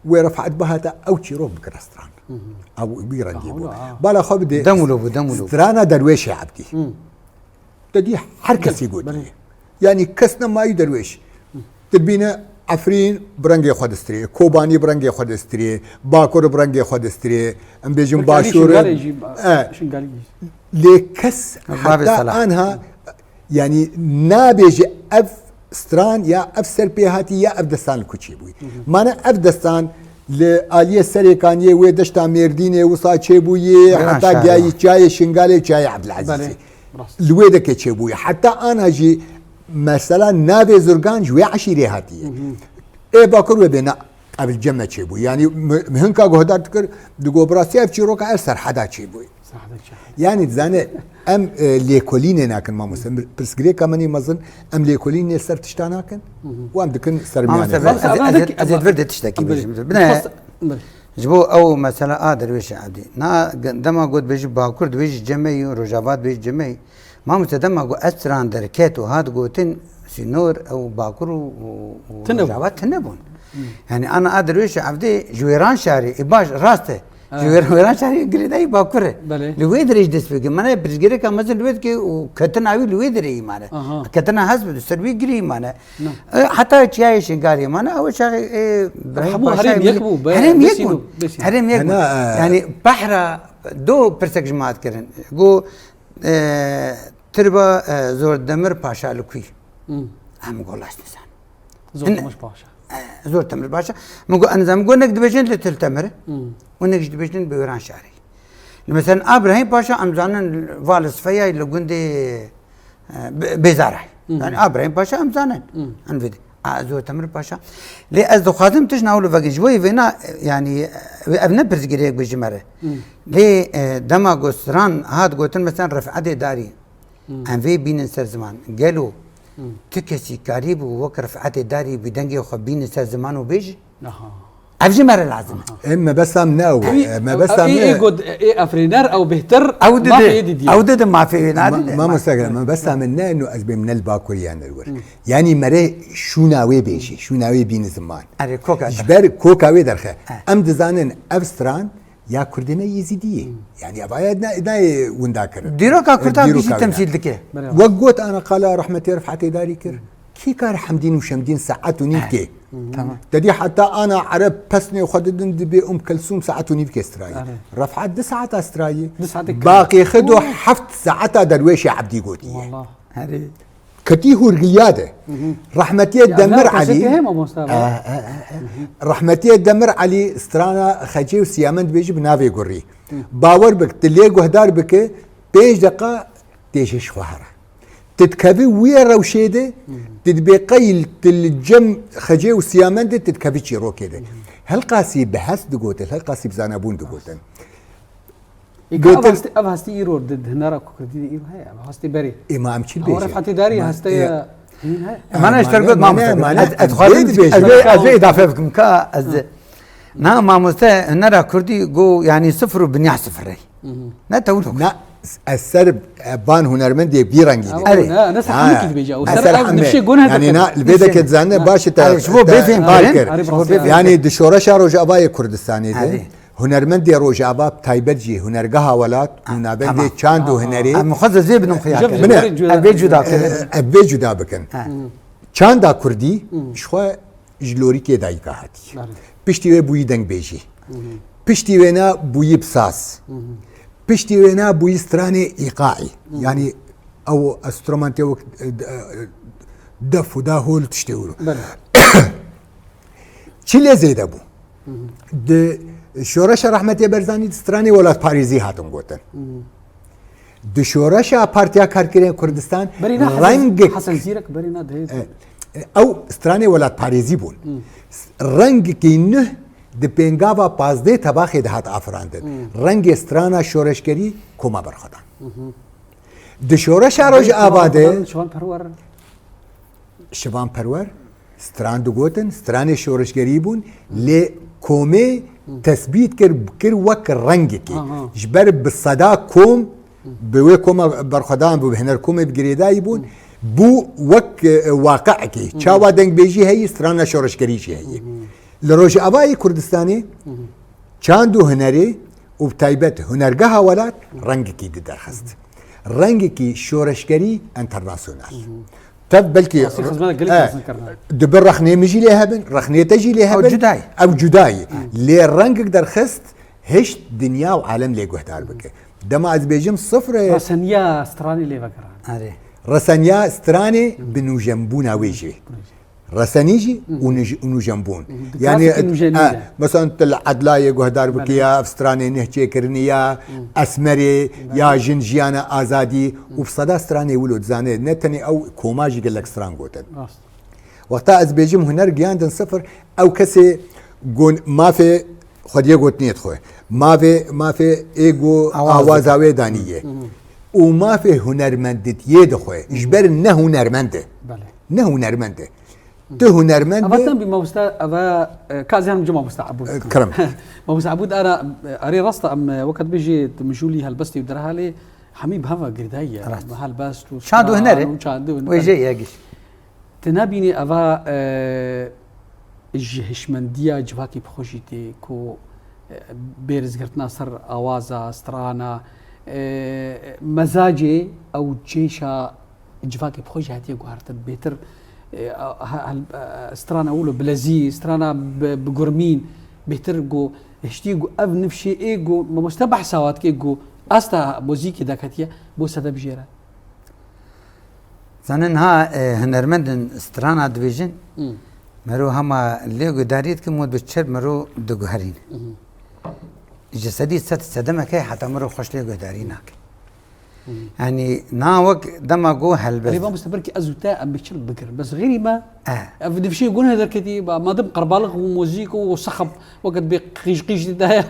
Wê Rifet bihata ew çîrok bikira stran. Ew bi rengî bû. Bala xwe bidê. Dem wilo bû, dem wilo bû. Strana Derwêşê Ebdî. Te dî her kesî gotiye. Yanî kes nemayî derwêş. Tu dibîne Efrîn bi rengê xwe distirê, Kobanî bi rengê xwe distirê, Bakur bi rengê xwe distirê, em bêjin Başûr. Şingalê jî, e, Şingalî jî. Lê kes heta anha, yanî nabêje ev stran ya ev ser pê hatî ya ev destan li ku çêbûyî. Mane ev destan li aliyê Serêkaniyê wê deşta Mêrdînê wisa çêbûyê, heta giyayî çiyayê Şingalê û çiyayê Ebdilezîzê. Belê. Rast. Li wê deke çêbûye. Heta ana jî mesela navê Zurgan ji wê eşîrê hatiye. Ê Bakur wê bê na, ev li cem me çêbû. Yanî mi-, mi hinka guhdar dikir, digot bi rastî ev çîroka ev Serheda çêbûye. Serheda çêbûye. Yanî dizane em, e, lêkolînê nakin mamoste. Em pirsgirêka min ê mezin, em lêkolînê ser tişta nakin. Û em dikin ser miyanê. Mamoste, ez, ez, ez ê vir de tiştekî bêjim. Bine. Ji bo ew mesela a Derwêşê Ebdî. Na, dema got bêjî Bakur dibêjî cem me yî, Rojava dibêjî cem me yî. Mamoste dema got ez stran derket û hat gotin sînor ew Bakur û, û, û Rojava tune bûn. Yanî ana a Derwêşê Ebdî ji Wêran şarê, ê baş, rast e. Ji Wêran, Wêran şarê girêdayî Bakur e. Belê. Li wê derê jî dest pê kir. Mane pirsgirêka mezin li wê dike û ketina wî li wê derê îmane. Aha. Ketina hesp bi ser wî girî îmane. E, heta çiyayê Şingalê mane, ew çaxê, e, Birahîm Paşa herêm yek bû, be-, herêm yek bûn. Herêm yek bûn. Yanî behra do pirsek ji me hat kirin. Got, e, tirba, e, Zordemir Paşa li ku ye? Em got laş nizan. Zordemir Paşa. E, Zordemir Paşa. Min got, ez nizan, min got nek dibêjin li Til Temir û nek jî dibêjin bi Wêran şarê. Li mesela a Birahîm Paşa em zanin va li Sifeya li gundê, e, Be-, Bêzara. Yanî a Birahîm Paşa em zanin. Em vê de. A, Zordemir Paşa. Lê ez dixwazim tişt naw li vegin. Ji bo yê vêna, e, yanî, e, ev ne pirsgirêk bi ji me re. Lê, e, dema got stran hat gotin, mesela Rifetê Darî. Em vê bînin ser ziman. Gelo tu kesî karîbû wek Rifetê Darî bi dengê xwe bînin ser ziman û bêjî? Ev ji me re lazim e. Ê, mebesta min ne ew e. Ê, mebesta min ê got, ê Efrêner, ew bêhtir mafê êdî diye. Ew dide mafê wê nadide. Ma-, mamoste, mebesta min ne eno ez bêm ne li Bakur yan li wir. Yanî mere şûna wê bêjî, şûna wê bîni ziman. Erê, koka. Ji ber koka wê derxe. Em dizanin ev stran ya Kurdê me Yezîdî ye. Yanî ev aya na-, nayê winda kirin. Dîroka Kurdan jî temsîl dike. Wek got ana qala rehmetê Rifetê Darî kir. Kî kar Hemdîn û Şemdîn saet û nîvkê? Tamam. Te dî heta ana Ereb pesnê xwe didin dibê Um Kelsûm saet û nîvkê strayî. Rifet du saeta strayî. Du saetê kir. Baqê Xedo heft saeta Derwêşê Ebdî gotiye. Wallah. Herê. Ketî hûrgiliya de. Rehmetiye Demir Elî. Hema mamosta. Eh, eh, eh, eh. Rehmetiye Demir Elî strana Xecê û Siyamend dibêjî bi navê gurî. Bawer bik, tu lê guhdar bike, pênc deqa tê ji xwe here. Tu dikevî wî rewşê de, tu dibê qeyl, tu li cem Xecê û Siyamend de, tu dikevî çîrokê de. Hilqasî bi hest digotin, Hilqasî bi zanebûn digotin. Ê, ka ev hestî, ev hestî îro di, di hunera ku kurdî de îro heye, ev hestî berê. Ê, ma em çi dibêjin? Ew Rifetê Darî hesteye, Mana ji te got mamoste. Ez dixwazim ez vê, ez vê îdafe bikim ka ez na mamoste hunera kurdî go, yanî sifir û binya sifir rey. Ne tewil. Na, ez ser, e, van hunermendê vî rengî dibînim. Erê. Ne, ne ser hemûkî dibêje. Ew ser ev nifşê gone. Yanî na, li vê deke dizane baş e te, ji bo bê fêm kar kirin. Yanî di şoreşa Rojavayê Kurdistanê de hunermendê Rojava, bi taybet jî hunergeha welat û navendê çand û hunerê. Em xwe zê bidim xuya kirin. Em vê cuda kirin. Ev vê cuda bikin. Çanda kurdî ji xwe ji lorîkê dayika hatî. Piştî wê bûyî dengbêjî. Piştî wêna bûyî bi saz. Piştî wêna bûyî stranê îqaî. Yanî ew enstrumantê wek, e, e, def û dahol tiştê wilo. Çi lê zêde bû? Di şoreşa Rehmetê Berzanî di stranê welatparêzî hatin gotin. Di şoreşa Partiya Karkerên Kurdistan rengek Hesen Zîrek berî na dihê. E, ew stranê welatparêzî bûn. Rengekî nuh di pêngava pazdeh tebaxê de hat afirandin. Rengê strana şoreşgerî koma berxwedan. Di şoreşa Rojava de Şivan Perwer. Şivan Perwer, stran digotin, stranê şoreşgerî bûn, lê komê tesbît kir, kir wek rengekî. Ji ber bi seda kom, bi wê koma berxwedan bû, bi hunerkomê bi girêdayî bûn, bû wek, e, waqiekî. Çawa dengbêjî heyî, strana şoreşgerî jî heyî. Li Rojavayê Kurdistanê çand û hunerê û bi taybet hunergeha welat rengekî diderxist. Rengekî şoreşgerî enternasyonal. Tev belkî, e, dibi rexnê min jî lê hebin, rexnê te jî lê hebin. Ew cudayî. Ew cudayî. Lê rengek derxist, hişt dinya û alem lê guhdar bike. Dema ez bêjim sifrê. Reseniya stranê lê vegeran. Erê. Reseniya stranê bi nûjenbûna wê jî. Resenî jî û nij-, û nûjenbûn. Yanî, e, mesela tu li Edlayê guhdar bike ya, ev stranê neh çêkirinî ya, Esmerê, ya Jin Jiyana Azadî û bi seda stranê wilo dizane, ne tenê ew koma jî gelek stran gotin. Wexta ez bêjim huner giyandin sifir, ew kesê gon mafê xwediyê gotinê dixwe. Mafê, mafê ê go awaza wê daniye. Û mafê hunermenditiyê dixwe. Ji ber ne hunermend e. Ne hunermend e. Tu hunermend be. Eva tem bî mamoste, eva, e, ka ez herim ci mamoste Ebûd. E, kirim. Mamoste Ebûd ara, e, erê rast e, em, e, weke dibêjî tu mijûlî helbestî û derhalê hemî bi heva girêdayî ye. Rast. Bi helbest û çand û huner e. Û çand û huner. Wê jê ye giş. Tu nabînî eva, e, ji hişmendiya civakî bi xwe jî tê ku, e, bê rizgirtina ser awaza, strana, e, mezacê ew cêşa civakê bi xwe jî hatiye guhertin. Bêtir, e, he-, hel-, e, strana wilo bilezî, strana bi, bi gurmîn, bêtir ku hiştî ku ev nifşê ê ku mamoste behsa wa dike ku asta muzîkê daketiye, bo sede bijêre. Zanin ha, e, hunermendin strana dibêjin, mero hema lê guhdarî dikin, mod bi çer mero diguherîn. Ji sedî sed sedemeke heta mero xweş lê guhdarî nake. Yanî, na wek dema go helbest. Erê, mamoste, belkî ez û te em bi çil bigirin. Bes xêrî me, ev nifşê gune derketî, ba, madim qerbalix û muzîk û sexab weke dibê qîj qîj dî daye.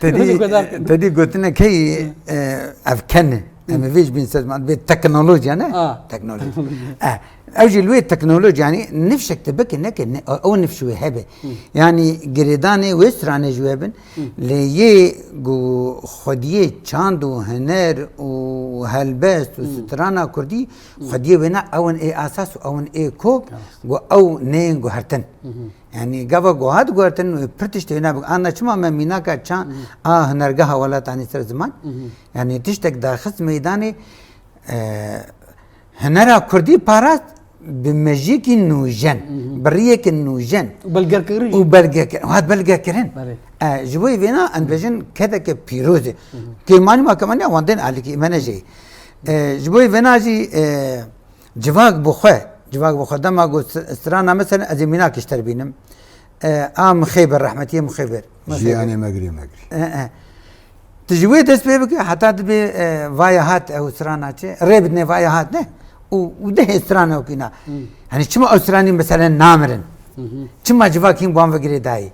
Te dî, te dî gotine key, e, ev ken e. Em ê vê ji bîn ser ziman dibê teknolojiya ne? Teknoloji. Teknoloji. E, ew jî li wê teknoloji, yanî nifşek te bike neke, ne, ew nifş wê hebe. Yanî girêdanê wê stranê ji wê bin. Lê yê ku xwediyê çand û huner û helbest û strana kurdî, xwediyê wêna ew in ê asas û ew in ê kok, ku ew neyên guhertin. Yanî gava ku hat guhertin, wê pir tiştê wêna bik. Anna çima me mînaka çand a hunergeha welatanî ser ziman? Yanî tiştek derxist meydanê, e, Hunera kurdî parast bi mejiyekî nûjen, bi riyekî nûjen. Û belgekirin. Û belgekir-, hat belgekirin. Belê. E, ji bo vêna em dibêjin kedeke pîroz e. Kêmanî ma kemaniya wan tên alîkî, me ne jê. E, ji bo vêna jî, e, civak bi xwe, civak bi xwe dema got s-, strana mesela ez ê mînak ji te bînim. E, a Mixêber, rehmetiyê Mixêber. Jiyanê Megrê Megrî. E, e. Tu ji wê dest pê bike, heta dibê, e, vaya hat ew strana çi? Rê bidinê vaya hat ne? Û, û dehê strana wekî na. Hani çima ew stranî mesela namirin? Çima civak hîn wan ve girêdayî?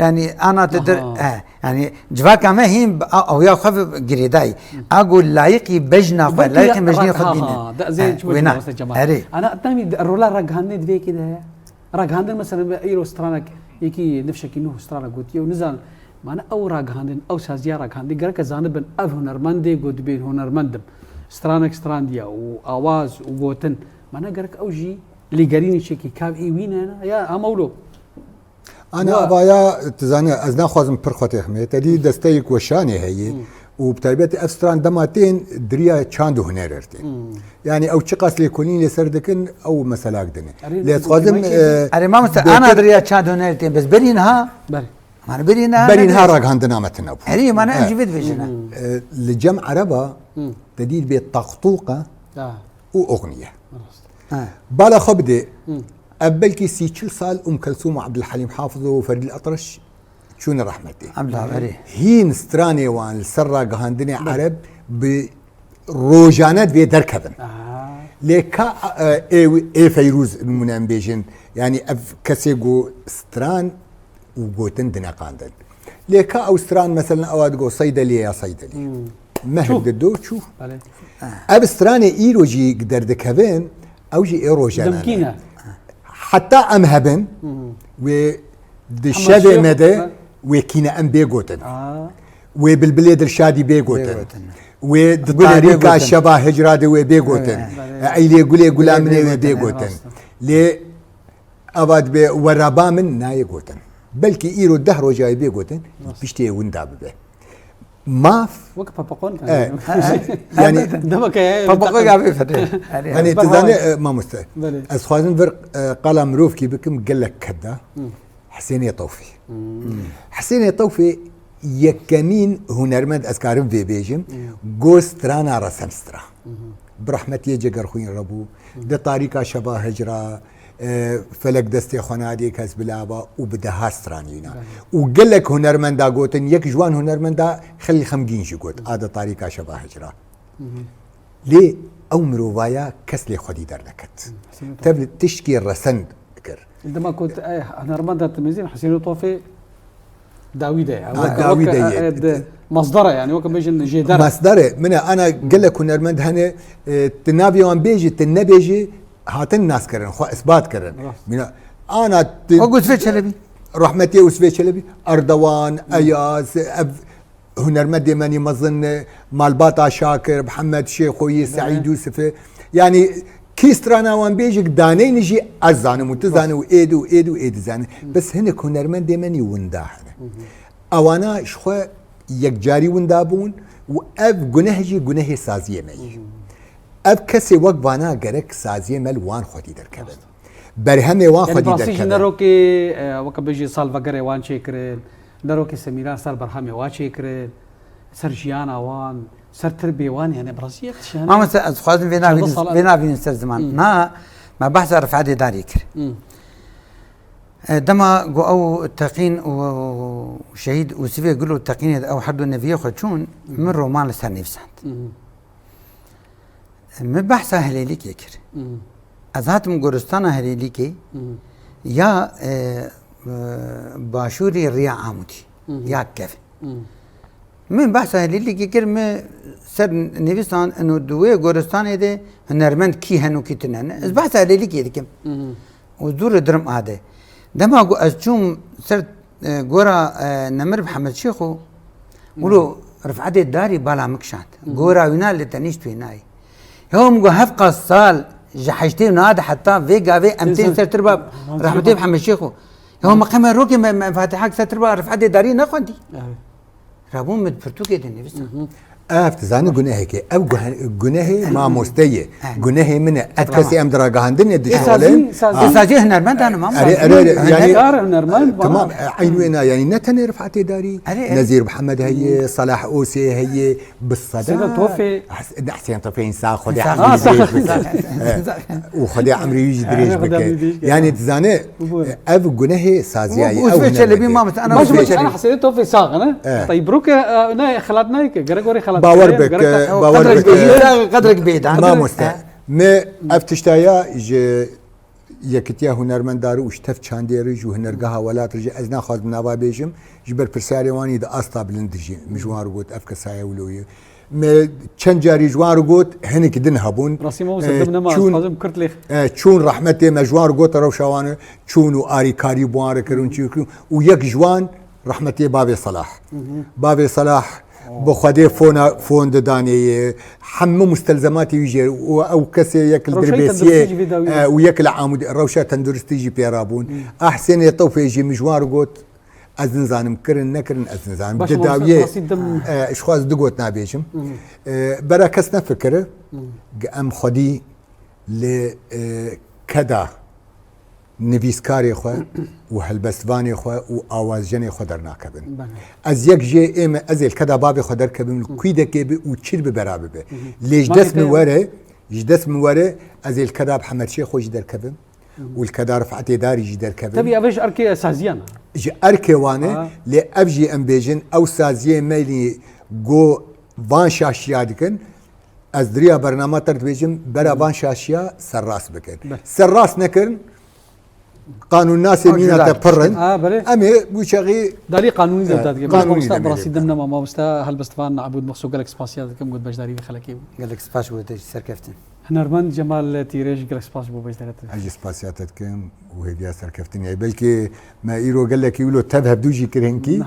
Yani ana te dir, Aha. he, yani civaka me hîn a, awya xwe girêdayî. A ku layiqî bejna xwe, Belkî layiqî mejnê xwe ha, bîne. ha, da, ez ê He, çi wê bêjim na. mamoste Cemal. Erê. Ana, temî de, rola ragihandinê di vê yekê de heye. Ragihandin, mesela, be îro stranek, yekî nifşekî nû stranek gotiye û nizan, mane ew ragihandin, ew saziya ragihandin, gereke zanibin, ev hunermendê ku dibên hunermend im. Stranek strandiye û awaz û gotin. Mane gerek ew jî lêgerînê çêkî, kav ê wî ne, ya, ama wilo. Ana Wa- avaya, tu zanî, ez naxwazim pir xwe têximê. Te dî desteyek weşanê heye. Hmm. Û bi taybet ev stran dema tên diriya çand û hunerê tên. Hmm. Yani ew çiqas lêkolîn lê ser dikin, ew meselak din e. Erê, Lê ez dixwazim, demekî e, Erê mamoste, bêtir- ana diriya çand û hunerê tên, bes berî niha, Berê. mane berî niha Berî niha nedir. ragihandina me tune bû. Erê, mane em He. jî vê dibêjin, ha. Hmm. E, li cem ereba, Hmm. te dî bê taqtûqa Ha. û oxniye. Rast. Ha. Bala xwe bidê. Hmm. Ev belkî sî çil sal Um Kelsûm û Ebdulhelîm Hafiz û Ferîd Etraş çûne rehmetê. Ebdullah, erê. Hîn stranê wan li ser ragihandinê Belê. Ereb bi rojane divê derkevin. Aha. Lê ka, e, ê, ê Feyrûz nimûne em bêjin, yanî ev kesê ku stran û gotin dineqandin. Lê ka ew stran, meselen, ewa digo Seydeliyê ya Seydeliyê. Hmm. Mehk Çû. dido çû. Belê. Ev stranê îro jî derdikevin, ew jî ê rojane ne. Demkî ne. Heta em hebin, Hmm. wê di Hema şevê şev, me de ha. wê kîne em bê gotin. Aa. Wê Bilbilê Dilşadî bê gotin. Bê gotin. Wê di Gulê bê tarîka gotin. şeva hicra de wê bê gotin. Evet. Eylê gulê gula Wê minê bê wê gotin, bê evet, gotin. rast. Lê ava dibe weraba min nayê gotin. Belkî îro deh rojayê bê gotin, Rast. piştê winda bibe. Maf. Wek papaqon E, yani, yani, Dema ke Papaqo gavê fete. Yani, Hani, tu Berhawan. zane, e, mamoste. Belê. Ez xwazim vir, e, qala mirovkî bikim gelek keda. Hı. Hesênê Tofî. Hmm. Hesênê Tofî yekemîn hunermend, ez karim vê bêjim, Hmm. go strana Resem Stra. Hmm. Bi rehmetiyê Cegerxwîn re bû. Hmm. Di tarîka şeva hicra, e, felek destê xwe nadê kes bilava û bi deha stranîna. Belê. Û gelek hunermenda gotin, yek ji wan hunermenda Xelîl Xemgîn jî got, Hmm. a di tarîka şeva hicra. Hmm. Lê ew mirovaya kes lê xwedî derdeket. Hmm. Hesênê Tofî. Tev li tişkî resen kir. Dema ku te, eh, hunermenda tu mezin Hesênê Tofê dawî de ye. Ha, Weke, dawî weke, de ye. eh, de, masdar e yani, weke bêjin jêder e. Masdar e. Min e, ana gelek hunermend hene, e, tu navê wan bêjî, tu nebêjî, hatin naskirin, xwe isbat kirin. Rast. Mina, ana tu Wek Usvê Çelebî. Rahmetiyê Usvê Çelebî, Erdewan, Eyaz, ev hunermendê me nî mezin, Malbata Şakir, Mihemed Şêxoyî, Belê. Seîd Yûsifî. Yanî kî strana wan bêjik daneyni jî ez zanim û tu Rast. zanî û êdî û êdî û êdî zanin. Hı. Bes hinek hunermendê me nî winda hene. Hı hı. Ewana ji xwe yekcarî winda bûn û ev guneh jî gunehê saziyê me ye. Hı hı. Ev kesê wek vana gerek saziyê me li wan xwedî derkevin. Rast. Berhemê wan Yani xwedî bi rastî jî derkevin. ne rokê, e, weke bêjî salvegerê wan çêkirin, ne rokê semîna ser berhemê wan çêkirin, ser jiyana wan, ser tirbê wan, yani bi rastî yek tişt, yani Mamoste, ez dixwazim vê çanda navînin, sala vê navînin ser ziman. Hmm. Na, me behsa Rifetê Darî kir. Hmm. E, dema ku ew Teqîn û Şehîd Ûsivê Gul û Teqînê de ew her du neviyê xwe çûn, Hmm. min roman li ser nivîsand. Hmm. Min behsa Hilêlîkê kir. Hmm. Ez hatim goristana Hilêlîkê Hmm. ya, e, e, başûrê Riya Amûdî, Hmm. ya kevin. Hmm. Min behsa Hilêlîkê kir, min ser nivîsan ino di wê goristanê de hunermend kî hene û kî tune ne. Ez behsa Hilêlîkê dikim. Hmm. Û dû re dirim ade. Dema ku ez çûm ser, e, gora, e, Nemir Mihemed Şêxo, wilo Rifetê Darî bala min kişand. Hı. Gora wîna li tenîşt wê nayê. Ya min got, hevqas sal ji heştê û nehê de heta vê gavê em tên Însan ser tirba Mihemed Rehmetê Şêxo. Mihemed Şêxo. Ya min qe me rokê me, me Fatihak ser tirba Rifetê Darî nexwendî. Evet. Rabûn min pirtûkê dinivîsa. Hı hı. Ev, tu zanî gunehekê. Ev guhe-, gunehê mamoste ye. He. Gunehê min e. Ev Tamam. kesê em di ragihandinê Ê, dişixulin. sazî, sazî. Ha. Ê, sazî hunermend hene, mam. Erê, erê, erê, Hunermend. yani, Kar hunermend, tamam, bana. e, eyn wêna, yani, ne tenê Rifetê Darî, Erê, erê. Nezîr Mihemed heye, Salah Osê heye, bi seda. Seyda Tofê. His-, ne, Hüseyin Tofê însan, Xwedê Însan. emrî Ha, wî sağ dirêj ol. bike. He. Û Xwedê emrî wî jî Erê, dirêj Xwedê bike. emrî dirêj bike. Yani, tu zanî, Bû bû. ev gunehê saziyayî, Bu ev Usvê Çelebî hunermendê. mam, ana Baş Usvê baş, Çelebî. ana Hüseyin Tofê sax, ne? Eh. Tayyip Rûke, e, ne, xelat nayke. Gerek orê xelat Bawer nayke, bike, gerek o bawer qedrek bike. bêyî. Qedrek bêyî, daha Mamoste, bir, eh. me ev tiştaya ji, Yekitiya Hunermendar û ji tev çandê re jî û Hunergeha Welat re jî ez naxwazim nava bêjim, ji ber pirsyarê wan î di asta bilind de jî min ji wan re got ev kesaya wilo ye. Me çend carî ji wan re got, hinek din hebûn. Rastî mamoste, e, dem nema, ez çûn, dixwazim kurt lêx. E, çûn rehmetê me ji wan re got, rewşa wan e, çûn û arîkarî bi wan re kirin, çi kirin. Û yek ji wan rehmetê bavê Selah. Bavê Selah bi Xwedê fona, fon didanê ye. Hemû mustelzematê wî jê û ew kesê yek li Rewşa Dirbêsiyê, tenduristî jî vê dawî e, û yek li Amûdê, rewşa tenduristî jî pê rabûn. Ehsenê Tewfê jî min ji wan re got, ez nizanim kirin, nekirin, ez nizanim. Baş Di mamoste, dawiyê, rastî dim- e, ji xwe ez du got nabêjim. E, bera kes nefikire, em xwedî li, e, keda nivîskarê xwe û helbestvanê xwe û awazjenê xwe dernakevin. Belê. Ez yek jê ê me, ez ê li keda bavê xwe derkevim, li kûdekê bi û çir bi bera bibe. Lê ji dest min were, ji dest min were, ez ê li keda bi hemerçê xwe jî derkevim û li keda Rifetê Darî jî derkevim. Tevî ev ji erkê saziyan e. Ji erkê wan e, Ha. lê ev jî em bêjin, ew saziyê me lî go van şaşiya dikin, ez diriya bernama te dibêjim, bera van şaşiya serrast bikin. Be. Serrast nekirin, qanûnnasê Ew mîna cuda te pir in. Ha, belê. Em ê wî çaxî Dalî qanûnî de Evet, dadiye. qanûnî Mamoste, demê berasî de. Dim nema, mamoste helbestvan Ebûd Mexsû, gelek spasiya dikim, got beşdarî vê xelekê bû. Gelek spas ji we tê, serkeftin. Hunermend Cemal Tîrêj, gelek spas bo beşdarî te. Ez jî spasiya te dikim û hêviya serkeftinê. Belkî me îro gelekî wilo tev hevdû jî kir hinkî.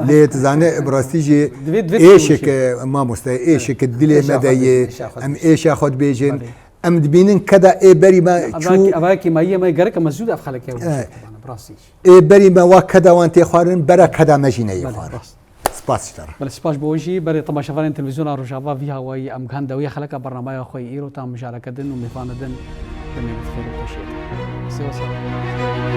Lê tu zane, bi rastî jî Divê, divê êşeke, mamoste, êşeke dilê Êşa me xwe de dibêjin, ye. êşa xwe Em dibêjin. Belê. Em dibînin keda ê berî me çû. Evakî, evakî me yê me gerek me zû ev xelekê Evet. Bi rastî. Ê berî me wa keda wan tê xwarin, bera keda me jî neyê Belê, xwarin. rast. Spas ji te re. Belê, spas bo we jî. Berê temaşevanên televîzyona Rojava, vî hawayî em gihan dawiya xeleka bernamaya xwe yî îro, tam mijareke din û mêvana din. Demê bi xêr û xweşiyê. Sê û sê.